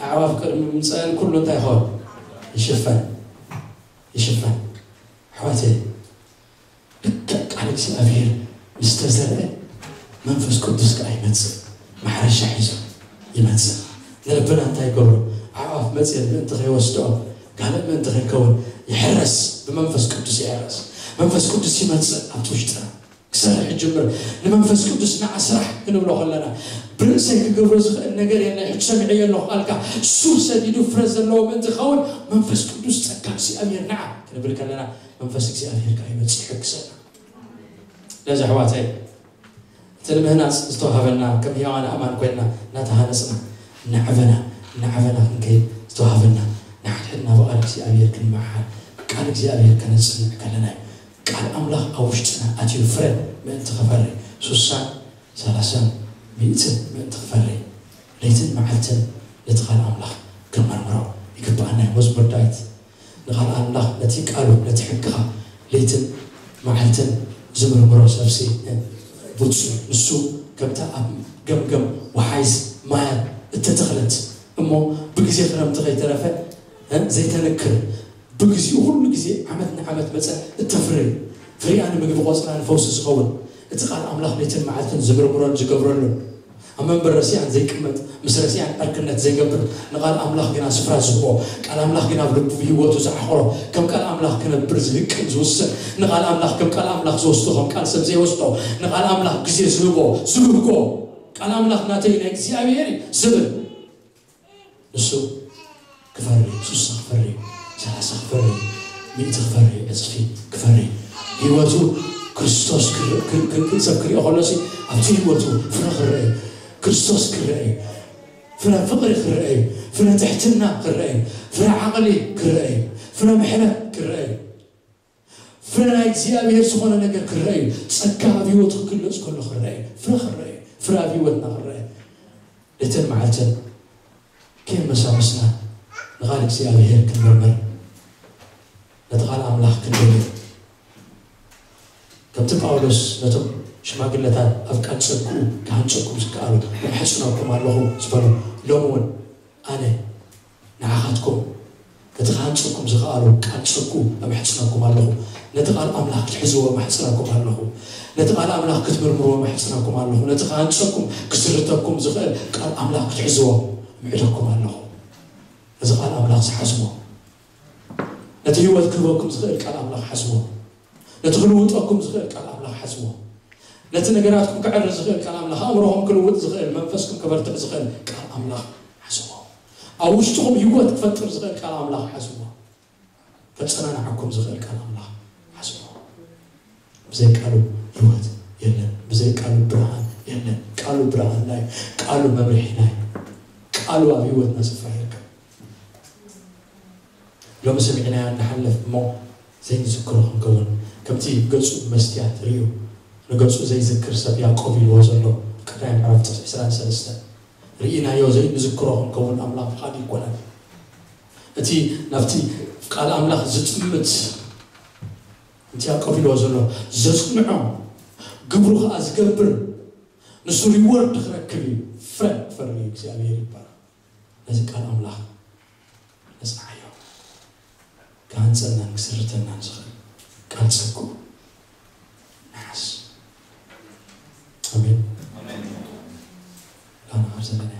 ኣዕዋፍ ቅድሚ ምምፀአን ኩሉ እንታይ ይኸውን ይሽፈን ይሽፈን ኣሕዋተይ ልክዕ ቃል እግዚኣብሔር ምስ ተዘርአ መንፈስ ቅዱስ ከዓ ይመፅእ ማሕረሻ ሒዞ ይመፅእ ንልብና እንታይ ይገብሮ ኣዕዋፍ መፅየን ምእንቲ ከይወስድኦ ካልእ ምእንቲ ከይከውን ይሕረስ ብመንፈስ ቅዱስ ይሕረስ መንፈስ ቅዱስ ይመፅእ ኣብቲ ውሽጥና ክሰርሕ ይጅምር ንመንፈስ ቅዱስ ንዓ ስራሕ ክንብሎ ከለና ብርእሰይ ክገብሮ ዝኽእል ነገር የለ ሕጂ ሰሚዐዮ ኣለኹ ቃልካ ሱር ሰዲዱ ፍረ ዘለዎ ምእንቲ ክኸውን መንፈስ ቅዱስ ጸጋ እግዚኣብሔር ንዓ ክንብል ከለና መንፈስ እግዚኣብሔር ከዓ ይመፅእ ይሕግዘና ነዚ ኣሕዋተይ እቲ ንምህናፅ ዝተዋሃበና ከም ህያዋን ኣእማን ኮይንና እናተሃነፅና እናዓበና እናዓበና ክንከይድ ዝተዋሃበና ንሓድሕድና ብቃል እግዚኣብሔር ክንመሓል ቃል እግዚኣብሔር ከነፅንዕ ከለና እዩ ቃል ኣምላኽ ኣብ ውሽጥና ኣትዩ ፍረ ምእንቲ ክፈሪ ሱሳን ሰላሳን ሚእትን ምእንቲ ክፈሪ ለይትን መዓልትን ነቲ ቃል ኣምላኽ ክንመርምሮ ይግብኣና እዩ መዝሙር ዳዊት ንቓል ኣምላኽ ነቲ ቃሉ ነቲ ሕግኻ ለይትን መዓልትን ዝምርምሮ ሰብሲ ብፁዕ ንሱ ከምታ ኣብ ገምገም ወሓይዝ ማያት እተተኽለት እሞ ብግዜ ክረምቲ ከይተረፈ ዘይተንክር ብግዚኡ ኩሉ ግዜ ዓመት ንዓመት መፀ እተፍሪ ፍሪኣ ንምግቢ ቆፅላ ንፈውሲ ዝኸውን እቲ ቃል ኣምላኽ ለይትን መዓልትን ዝምርምሮን ዝገብረሉን ኣብ መንበር ረሲኣን ዘይቅመጥ፣ ምስ ረሲኣን ዕርክነት ዘይገብር፣ ንቓል ኣምላኽ ግና ስፍራ ዝህቦ፣ ቃል ኣምላኽ ግና ኣብ ልቡ ህይወቱ ዝዓኽሮ፣ ከም ቃል ኣምላኽ ክነብር ዝህቅን ዝውስን፣ ንቓል ኣምላኽ ከም ቃል ኣምላኽ ዝወስዶ ከም ቃል ሰብ ዘይወስዶ፣ ንቓል ኣምላኽ ግዜ ዝህቦ ዝብህጎ፣ ቃል ኣምላኽ ናተይ ናይ እግዚኣብሔር እዩ ዝብል፣ ንሱ ክፈሪ፣ ሱሳ ክፈሪ፣ ሰላሳ ክፈሪ፣ ሚእቲ ክፈሪ፣ ዕፅፊ ክፈሪ። ህይወቱ ክርስቶስ ክር- ክር- ክር- ሰብ ክሪኦ ከሎሲ ኣብቲ ህይወቱ ፍረ ክረአ እዩ። ክርስቶስ ክረአ እዩ። ፍረ ፍቕሪ ክረአ እዩ። ፍረ ትሕትና ክረአ እዩ። ፍረ ዓቕሊ ክረአ እዩ። ፍረ ምሕረት ክረአ እዩ። ፍረ ናይ እግዚኣብሔር ዝኾነ ነገር ክረአ እዩ። ጸጋ ኣብ ህይወቱ ክግለጽ ከሎ ክረአ እዩ። ፍረ ክረአ እዩ። ፍረ ኣብ ህይወትና ክረአ እዩ። እተን መዓልተን ከየመሳመስና ንቓል እግዚኣብሔር ክንምርምር፣ ነቲ ቓል ኣምላኽ ክንደልዮ፣ ከምቲ ጳውሎስ ነቶም ሽማግለታት ኣብ ቃል ጸግኡ ክሃንጸኩም ዝከኣሉ እምሕጽነኩም ኣለኹ ዝበሎ፣ ሎሚ እውን ኣነ ንዓኻትኩም ነቲ ክሃንጸኩም ዝኸኣሉ ቃል ጸግኡ እምሕጽነኩም ኣለኹ። ነቲ ቃል ኣምላኽ ክትሕዝዎ እምሕጽነኩም ኣለኹ። ነቲ ቃል ኣምላኽ ክትምርምርዎ እምሕጽነኩም ኣለኹ። ነቲ ክሃንጸኩም ክስርተኩም ዝኽእል ቃል ኣምላኽ ክትሕዝዎ እምዕደኩም ኣለኹ። ነዚ ቃል ኣምላኽ ዝሓዝዎ፣ ነቲ ህይወት ክህበኩም ዝኽእል ቃል ኣምላኽ ሓዝዎ። ነቲ ክልውጠኩም ዝኽእል ቃል ኣምላኽ ሓዝዎ። ነቲ ነገራትኩም ክዕሪ ዝኽእል ቃል ኣምላኽ፣ ኣእምሮኹም ክልውጥ ዝኽእል፣ መንፈስኩም ከበርትዕ ዝኽእል ቃል ኣምላኽ ሓዝዎ። ኣብ ውሽጥኹም ህይወት ክፈጥር ዝኽእል ቃል ኣምላኽ ሓዝዎ። ከጸናንዓኩም ዝኽእል ቃል ኣምላኽ ሓዝዎ። ብዘይ ቃሉ ህይወት የለን። ብዘይ ቃሉ ብርሃን የለን። ቃሉ ብርሃንና እዩ። ቃሉ መምርሒና እዩ። ቃሉ ኣብ ህይወትና ስፍራ ይርከብ። ሎሚ ሰሚዕናዮ ንሓልፍ እሞ ዘይንዝክሮ ክንከውን፣ ከምቲ ገጹ ብመስትያት ርእዩ ንገጹ ዘይዝክር ሰብ ያዕቆብ ኢልዎ ዘሎ ቀዳማይ ምዕራፍ ጥቕሲ ዕስራን ሰለስተን ርኢናዮ ዘይንዝክሮ ክንከውን ኣምላኽ ፍቓድ ይኮነን። እቲ ናብቲ ቃል ኣምላኽ ዝጥምት፣ እቲ ያዕቆብ ኢልዎ ዘሎ ዘጽንዖ፣ ግብሩ ኸኣ ዝገብር፣ ንሱ ሪወርድ ክረክብ እዩ። ፍረ ክፈሪ እዩ። እግዚኣብሔር ይባረኽ። ነዚ ቃል ኣምላኽ ነጽንዓዮ። ክሃንጸናን ክስርተናን ዝኽእል ቃል ጸግኡ ንሓዝ። ኣሜን። ላና ኣብ ዘለና